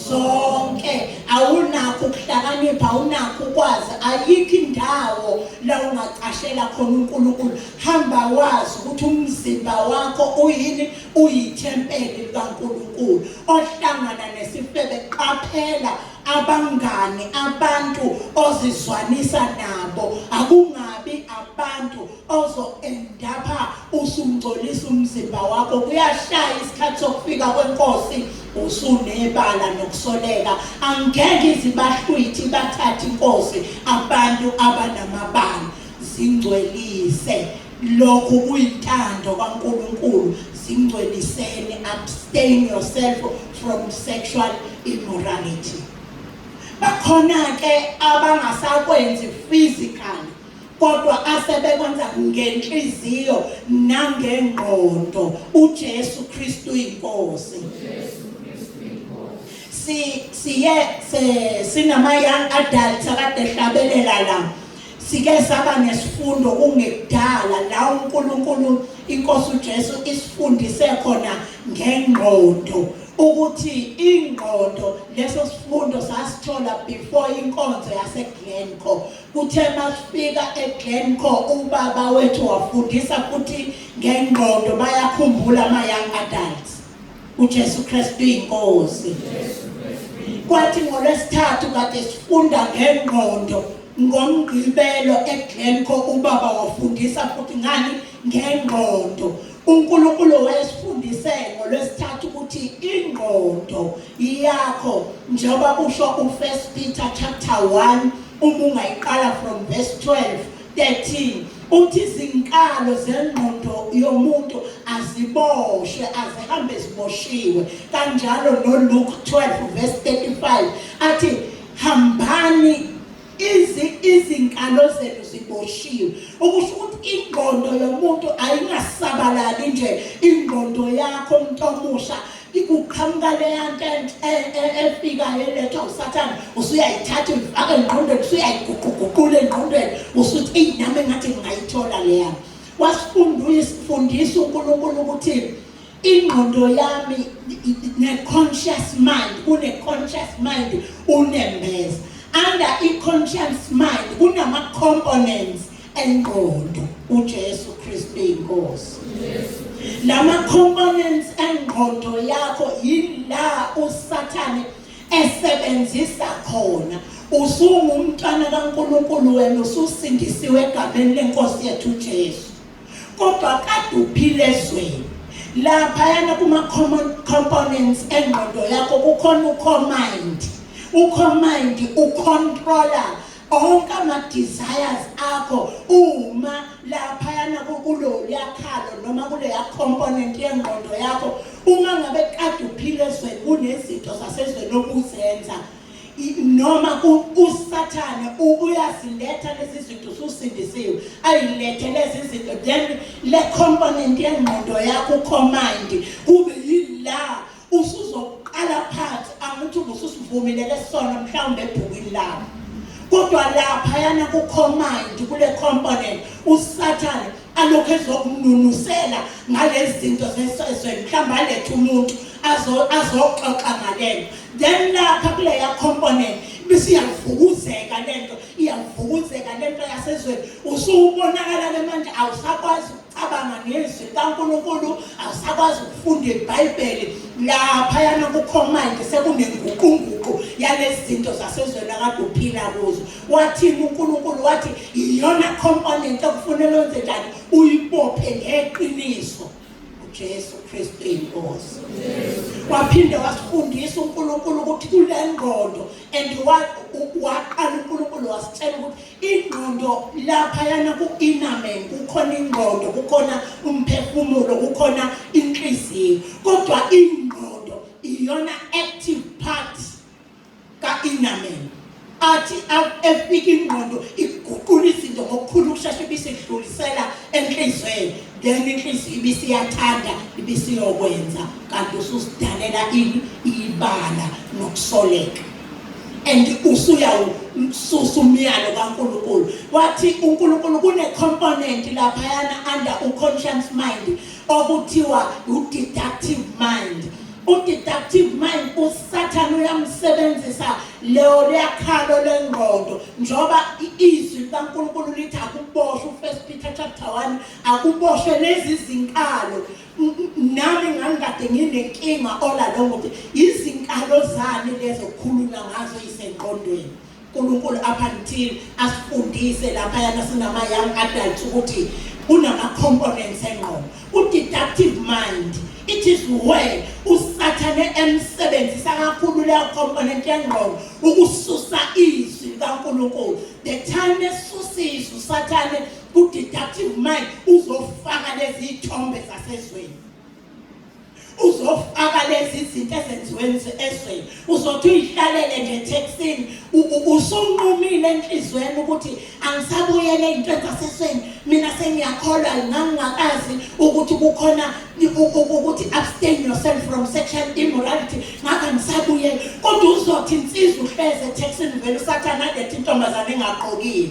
zonke awunakho ukuhlakanipha awunakho ukwazi ayikho indawo la ungacashela khona uNkulunkulu hamba wazi ukuthi umzimba wakho uyini uyithempeli likaNkulunkulu ohlangana nesifebe qaphela abangani abantu ozizwanisa nabo akungabi abantu ozo-endapha usungcolisa umzimba wakho kuyashaya isikhathi sokufika kwenkosi usunebala nokusoleka angeke izibahlwithi bathathe inkosi abantu abanamabala zingcwelise lokhu kuyintando kaNkuluNkulu zingcweliseni abstain yourself from sexual immorality bakhona ke abangasakwenzi physically kodwa asebekwenza ngenhliziyo nangengqondo uJesu Kristu inkosi si siye sinama young adults akade ehlabelela la sike saba nesifundo kungekudala la uNkulunkulu inkosi uJesu isifundise khona ngengqondo ukuthi ingqondo leso sifundo sasithola before inkonzo yase Glencoe Kuthe masifika eGlencoe ubaba wethu wafundisa futhi ngengqondo bayakhumbula ama young adults. uJesu Kristu inkosi. Kwathi ngolwesithathu kade sifunda ngengqondo ngomgqibelo eGlencoe ubaba wafundisa futhi ngani ngengqondo. uNkulunkulu wayesifundise ngolwesithathu ukuthi ingqondo yakho Njengoba kusho uFirst Peter chapter 1 uma ungayiqala from verse 12 13 uthi izinkalo zengqondo yomuntu aziboshwe azihambe ziboshiwe kanjalo noLuke 12 verse 35 athi hambani izi izinkalo zenu ziboshiwe okusho ukuthi ingqondo yomuntu ayingasabalali nje ingqondo yakho umuntu omusha ikuqhamuka leya nto efikayo elethwa usathane usuyayithatha uyifaka engqondweni usuyayiguquguqula engqondweni usuthi eyi nami engathi ngingayithola leya wasifundisa uNkulunkulu ukuthi ingqondo yami ne-conscious mind kune-conscious mind unembeza under i-conscious mind kunama-components engqondo uJesu Kristu inkosi lama components engqondo yakho yila uSathane esebenzisa khona usungumntwana kaNkuluNkulu wena ususindisiwe egameni lenkosi yethu uJesu kodwa kade uphila ezweni laphayana kuma-components engqondo yakho kukhona ucomind ucomind ucontroller onke ama-desires akho uma laphayana kuloluyakhalo noma kuleya component yengqondo yakho uma ngabe kade uphila ezweni kunezinto zasezweni obuzenza noma usathane uyaziletha lezi zinto ususindisiwe ayilethe lezi zinto then le component yengqondo yakho ucommand kube yila usuzoqala phansi angithi ubususivumile lesona mhlawumbe ebhukwini lakho kodwa laphayana ku-command kule component usathane alokhu ezokununusela ngalezi zinto zesezweni mhlawumbe alethe umuntu azoxoxa ngalento then lapha kuleya component bisiyavukuzeka lento iyavukuzeka lento yasezweni usubonakala ke manje awusakwazi ukucabanga ngezwi likaNkulunkulu awusakwazi ukufunda iBhayibheli lapha yana ku-command sekunenguqunguqu yalezi zinto zasezweni akade uphila kuzo wathini uNkulunkulu wathi iyona component okufunela wenze njani uyibophe ngeqiniso uJesu Kristu inkosi waphinde wasifundisa uNkulunkulu ukuthi kule ngqondo and waqala uNkulunkulu wasitshela ukuthi ingqondo lapha yana ku-inner man kukhona ingqondo kukhona umphefumulo kukhona inhliziyo kodwa ingqondo iyona active part ka-inner man athi efika ingqondo iguqula izinto ngokukhulu ukushesha ibisidlulisela enhlizweni then inhliziyo ibisiyathanda ibisiyokwenza kanti ususidalela ini ibala nokusoleka and usuyawususa umyalo kaNkulunkulu wathi uNkulunkulu kune component laphayana under uconscious mind okuthiwa udeductive mind udeductive mind usathane uyamsebenzisa leyo leyakhalo lengqondo njengoba izwi likaNkulunkulu lithi akuboshwe uFirst Peter chapter 1 akuboshwe lezi zinkalo nami ngangikade nginenkinga ola lo ngokuthi izinkalo zani lezo kukhulunywa ngazo isengqondweni uNkulunkulu up until asifundise lapha yana sinama young adults ukuthi kunama components engqondo u-deductive mind it is where usathane emsebenzisa kakhulu leyo component yengqondo ukususa izwi likaNkulunkulu the time esusa izwi usathane ku-deductive mind uzofaka lezi iy'thombe zasezweni uzofaka lezi zinto ezenziwe ezweni uzothi uyihlalele nje ethekisini usunqumile enhlizweni ukuthi angisabuyele ey'ntweni zasesweni mina sengiyakholwa ngangingakazi ukuthi kukhona ukuthi abstain yourself from sexual immorality ngakho angisabuyele kodwa uzothi insizwa uhleze ethekisini vele usathane alethe intombazane engagqokile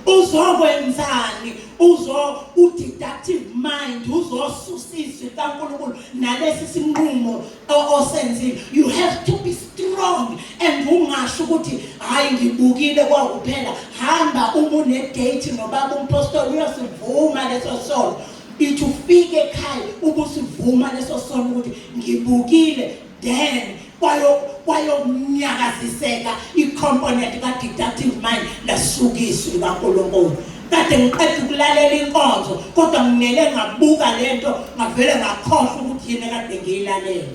uzokwenzani uzo udeductive mind uzosusa izwi likaNkulunkulu nalesi sinqumo osenzile you have to be strong and ungasho ukuthi hayi ngibukile kwakuphela hamba uma une date nobaba umpostoli uyosivuma leso sono ithi ufike ekhaya ubusivuma leso sono ukuthi ngibukile then kwayo kwayonyakaziseka i-component ka-deductive mind lasuka izwi likaNkulunkulu kade ngiqeda ukulalela inkonzo kodwa nginele ngabuka lento ngavele ngakhohlwa ukuthi yini ekade ngiyilalela.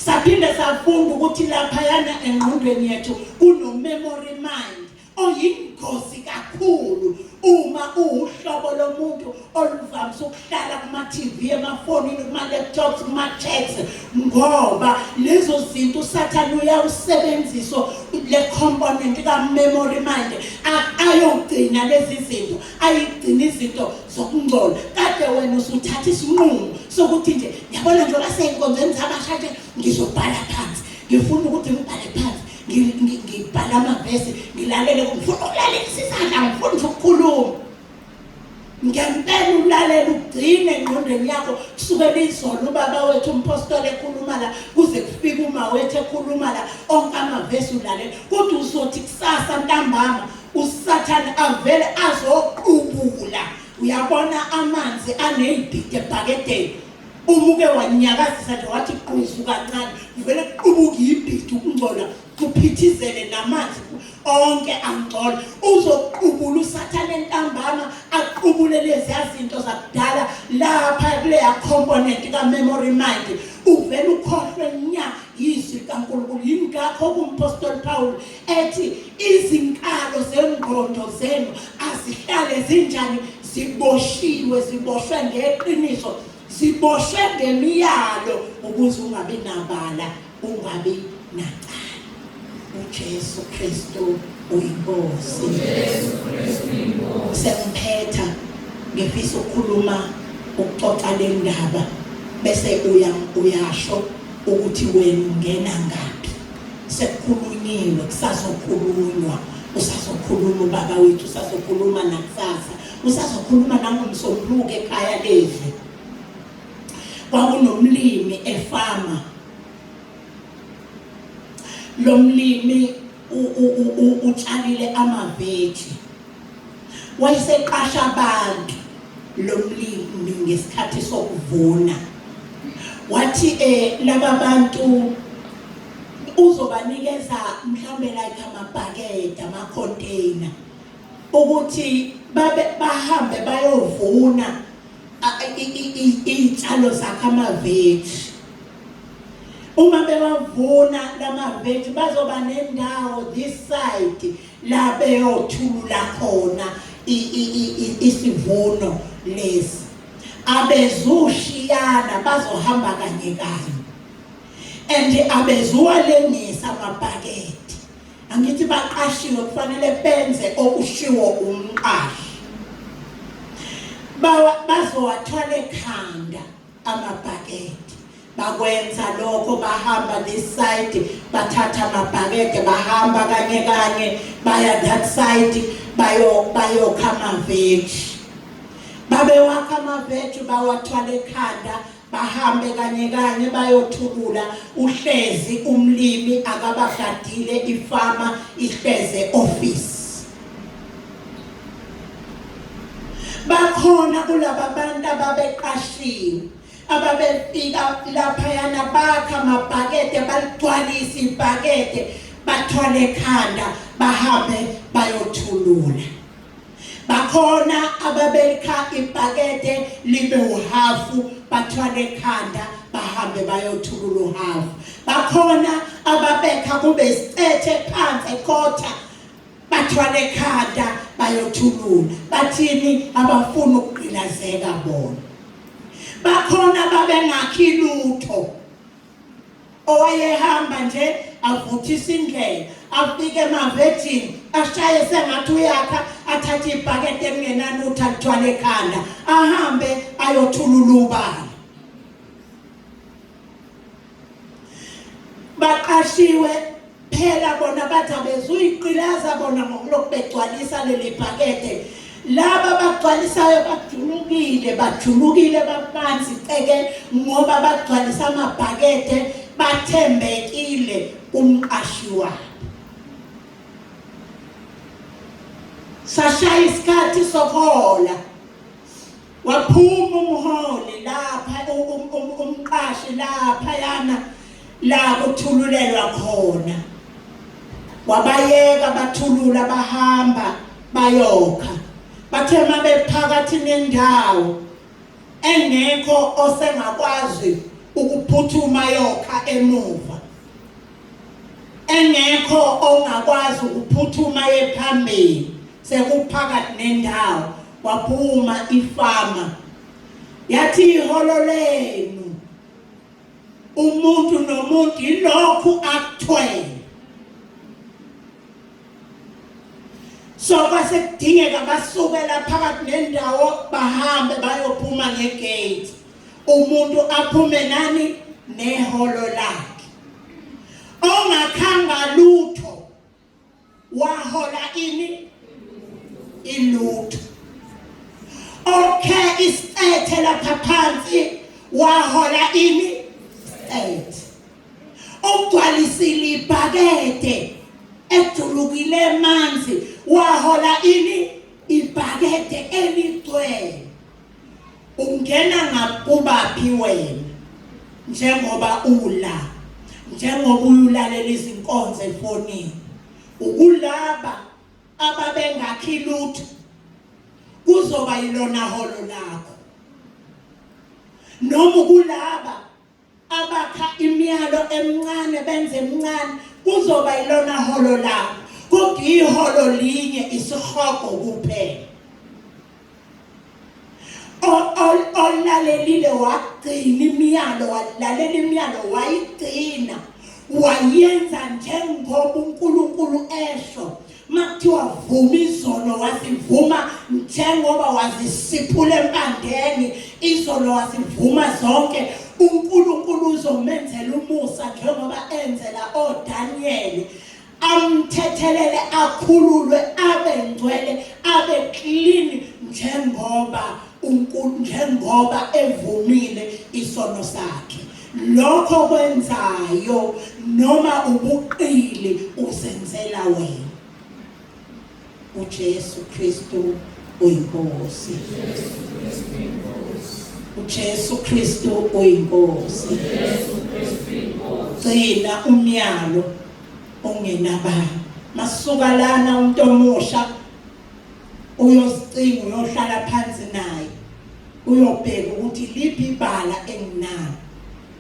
Saphinde safunda ukuthi laphayana engqondweni yethu kuno-memory mind oyingozi kakhulu uma uwuhlobo lomuntu oluvamise ukuhlala kuma-TV, emafonini, kuma-laptops, kuma-chats ngoba lezo zinto uSathane uyawusebenzisa le component ka-memory mind ayogcina lezi zinto ayigcina izinto zokungcola kade wena usuthatha isinqumo sokuthi nje yabona njengoba seyinkonzweni zabasha nje ngizobhala phansi ngifuna ukuthi ngibhale phansi ngibhala amavesi ngilalele ngifuna ukulalelisisa nje angifuni nje ukukhuluma ngempela ulalela ugcine engqondweni yakho kusukela izolo ubaba wethu umpostoli ekhuluma la kuze kufike uma wethu ekhuluma la onke amavesi ulalela kodwa uzothi kusasa ntambama usathane avele azoqubula uyabona amanzi aneyibhide ebhakedeni uma uke wanyakazisa nje wathi quzu kancane kuvele kuqubuke ibhidi ukungcola kuphithizele namanzi onke angcola uzoqubula usathane entambama aqubule leziya zinto zakudala lapha kuleya component ka-memory mind uvele ukhohlwe nya yizwi likaNkulunkulu yingakho kumpostoli Paul ethi izinkalo zengqondo zenu azihlale zinjani ziboshiwe ziboshwe ngeqiniso ziboshwe ngemiyalo ukuze ungabi nabala ungabi nacala uJesu Kristu uyinkosi uJesu Kristu uyinkosi sengiphetha ngifisa ukukhuluma ukuxoxa le ndaba bese uya uyasho ukuthi wena ungena ngaphi sekukhulunyiwe kusazokhulunywa usazokhuluma ubaba wethu usazokhuluma nakusasa usazokhuluma nangomsombuluko ekhaya lezwi kwakunomlimi efama lo mlimi utshalile amaveji wayeseqasha abantu lo mlimi ngesikhathi sokuvuna wathi eh laba bantu uzobanikeza mhlambe like amabhakede ama-container ukuthi babe bahambe bayovuna iy'tshalo zakhe amaveji uma bewavuna lamaveji bazoba nendawo this side la beyothulula khona isivuno lesi abezushiyana bazohamba kanye kanye and abezuwalengisa amabhakede angithi baqashiwe kufanele benze okushiwo umqashi bazowathwala ekhanda amabhakede bakwenza lokho bahamba this side bathatha amabhakede bahamba kanye kanye baya that side bayo bayokha amaveji babewakha amaveji bawathwala ekhanda bahambe kanye kanye bayothulula uhlezi umlimi akabagadile ifama ihleze office bakhona kulaba bantu ababeqashiwe ababefika laphayana bakha amabhakede baligcwalise ibhakede bathwale ekhanda bahambe bayothulula bakhona ababekha ibhakede libe uhafu bathwale ekhanda bahambe bayothulula uhafu bakhona ababekha kube isicethe phansi ekhotha bathwale ekhanda bayothulula bathini abafuni ukugqilazeka bona bakhona babengakhi lutho owayehamba nje avuthisa indlela afike emavejini ashaye sengathi uyakha athathe ibhakede elingenalutho alithwale ekhanda ahambe ayothulula ubala baqashiwe phela bona bathi abezuyiqilaza bona ngokulokhu begcwalisa leli bhakede laba abagcwalisayo bajulukile bajulukile bamanzi ceke ngoba bagcwalisa amabhakede bathembekile umqashi wabo sashaya isikhathi sokuhola Waphuma umholi lapha um, um, umqashi lapha yana la kuthululelwa khona. Wabayeka bathulula bahamba bayokha. Bathe mabephakathi nendawo engekho osengakwazi ukuphuthuma yokha emuva engekho ongakwazi ukuphuthuma yephambili sekuphakathi nendawo waphuma ifama yathi iholo lenu umuntu nomuntu yilokhu akuthwele so kwase kudingeka basukela phakathi nendawo bahambe bayophuma ngegate umuntu aphume nani neholo lakhe ongakhanga lutho wahola ini ilutho okay isicethe lapha phansi wahola ini isicethe ugcwalisile ibhakede ejulukile emanzi wahola ini ibhakede eligcwele Ungena ngakubaphi wena njengoba ula njengoba uyulalela izinkonzo efonini ukulaba ababengakhi lutho kuzoba yilona holo lakho noma kulaba abakha imiyalo emncane benze emncane kuzoba yilona holo labo kodwa iholo linye isihogo kuphela olalelile wagcina imiyalo walalela imiyalo wayigcina wayenza njengoba uNkulunkulu esho Makuthiwa vuma izono wazivuma njengoba wazisiphula empandeni izono wazivuma zonke uNkulunkulu uzomenzela umusa njengoba enzela oDaniel amthethelele akhululwe abe ngcwele abe clean njengoba uNkulunkulu njengoba evumile isono sakhe Lokho kwenzayo noma ubuqili uzenzela wena. uJesu Kristu uyinkosi. uJesu Kristu uyinkosi. Gcina umyalo ongenabani. Masuka lana umuntu omusha uyozicinga uyohlala phansi naye. Uyobheka ukuthi liphi ibala enginalo.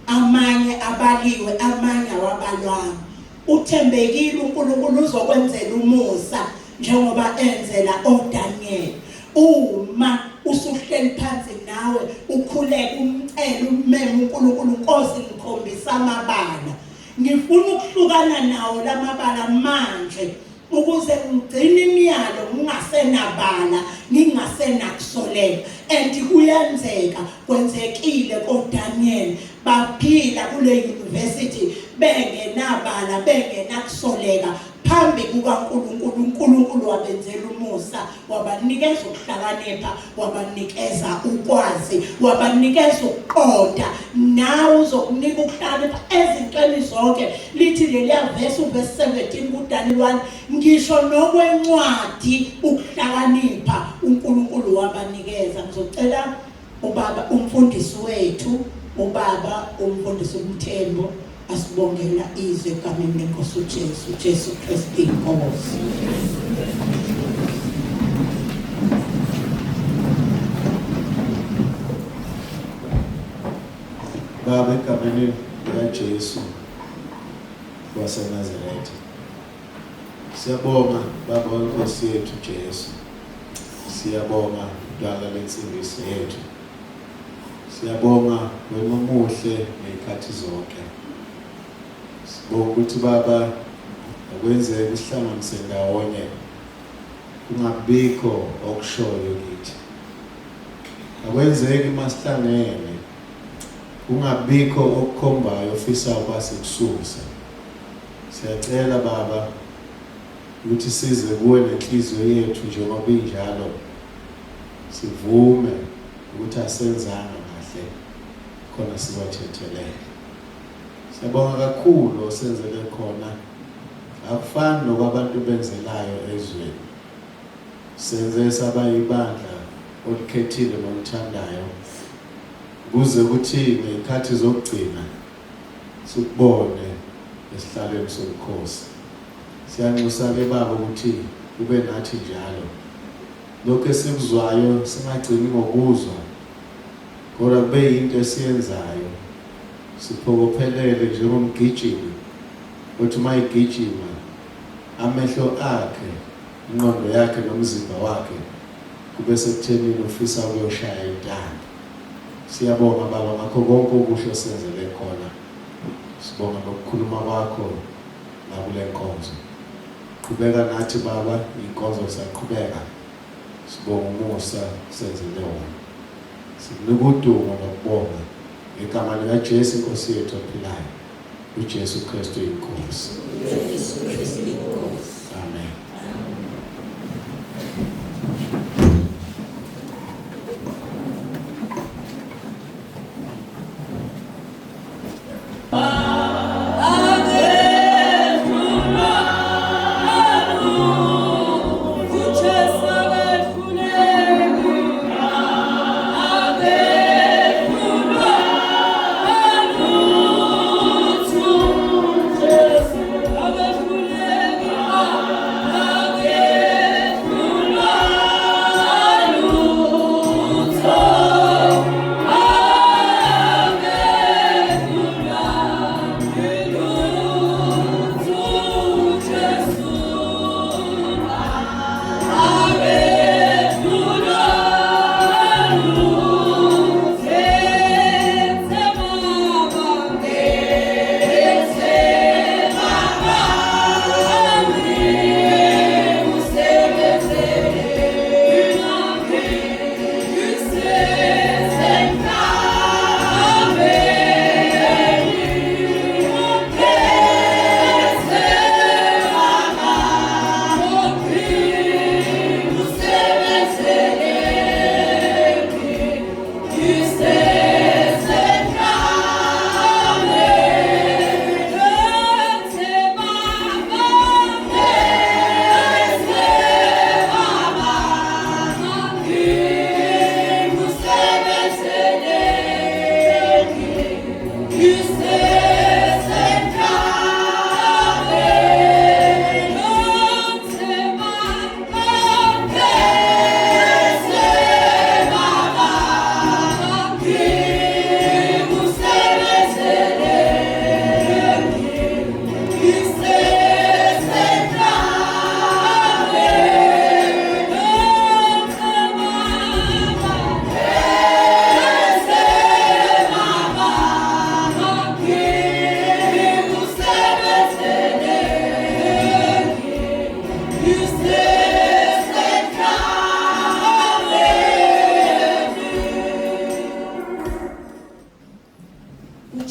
Amanye abaliwe, amanye awabalwanga. Uthembekile uNkulunkulu uzokwenzela umusa njengoba enzela oDaniel. Uma usuhleli phansi nawe ukhuleka umcele ummeme uNkulunkulu Nkosi ngikhombisa amabala. Ngifuna ukuhlukana nawo lamabala manje ukuze ngigcine imiyalo ngingasenabala ngingasenakusoleka and kuyenzeka kwenzekile koDaniel baphila kule university bengenabala bengenakusoleka phambi kukaNkulunkulu uNkulunkulu wabenzela umusa wabanikeza ukuhlakanipha wabanikeza ukwazi wabanikeza ukuqonda nawe uzokunika ukuhlakanipha ezintweni zonke lithi leliya verse uverse 17 kuDaniel 1 ngisho nokwencwadi ukuhlakanipha uNkulunkulu wabanikeza ngizocela ubaba umfundisi wethu ubaba umfundisi uMthembu Asibongela izwi egameni lenkosi uJesu, Jesu Kristu inkosi. Baba egameni likaJesu waseNazaretha. Siyabonga Baba wenkosi yethu Jesu. Siyabonga Dwala lensindiso yethu. Siyabonga wena omuhle ngey'khathi zonke. Sibonga ukuthi Baba akwenzeke usihlanganise ndawonye kungabikho okushoyo kithi. Akwenzeki uma sihlangene kungabikho okukhombayo ofisa ukuba sikususa. Siyacela Baba ukuthi size kuwe nenhliziyo yethu njengoba injalo sivume ukuthi asenzanga kahle khona sizothethelela. Siyabonga kakhulu osenzele khona akufani nokwabantu benzelayo ezweni. Senze saba ibandla olikhethile nolithandayo kuze kuthi ngey'khathi zokugcina sikubone esihlalweni sobukhosi. Siyanxusa-ke Baba ukuthi ube nathi njalo. Lokhu esikuzwayo singagcini ngokuzwa kodwa kube yinto esiyenzayo. Siphokophelele njengomgijimi othi uma egijima amehlo akhe, ingqondo yakhe nomzimba wakhe kube sekuthenini ufisa ukuyoshaya intando. Siyabonga Baba ngakho konke okuhle osenzele khona. Sibonga nokukhuluma kwakho nakule nkonzo. Qhubeka nathi Baba, inkonzo isaqhubeka. Sibonga umusa senzele wona. Sikunika udumo nokubonga ngegama likaJesu inkosi yethu ephilayo. uJesu Kristu inkosi. Jesu Kristu inkosi. Amen.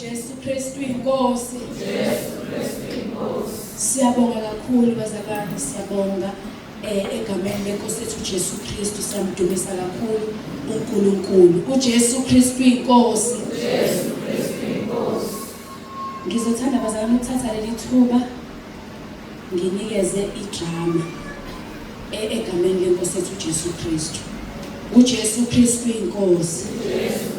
uJesu Kristu inkosi. Jesu Kristu inkosi. Siyabonga kakhulu bazalwane, siyabonga eh egameni lenkosi yethu uJesu Kristu siyamdumisa kakhulu uNkulunkulu. uJesu Kristu inkosi. Jesu Kristu inkosi. Ngizothanda bazalwane ukuthatha leli thuba nginikeze idrama e, egameni lenkosi yethu uJesu Kristu. uJesu Kristu inkosi. Jesu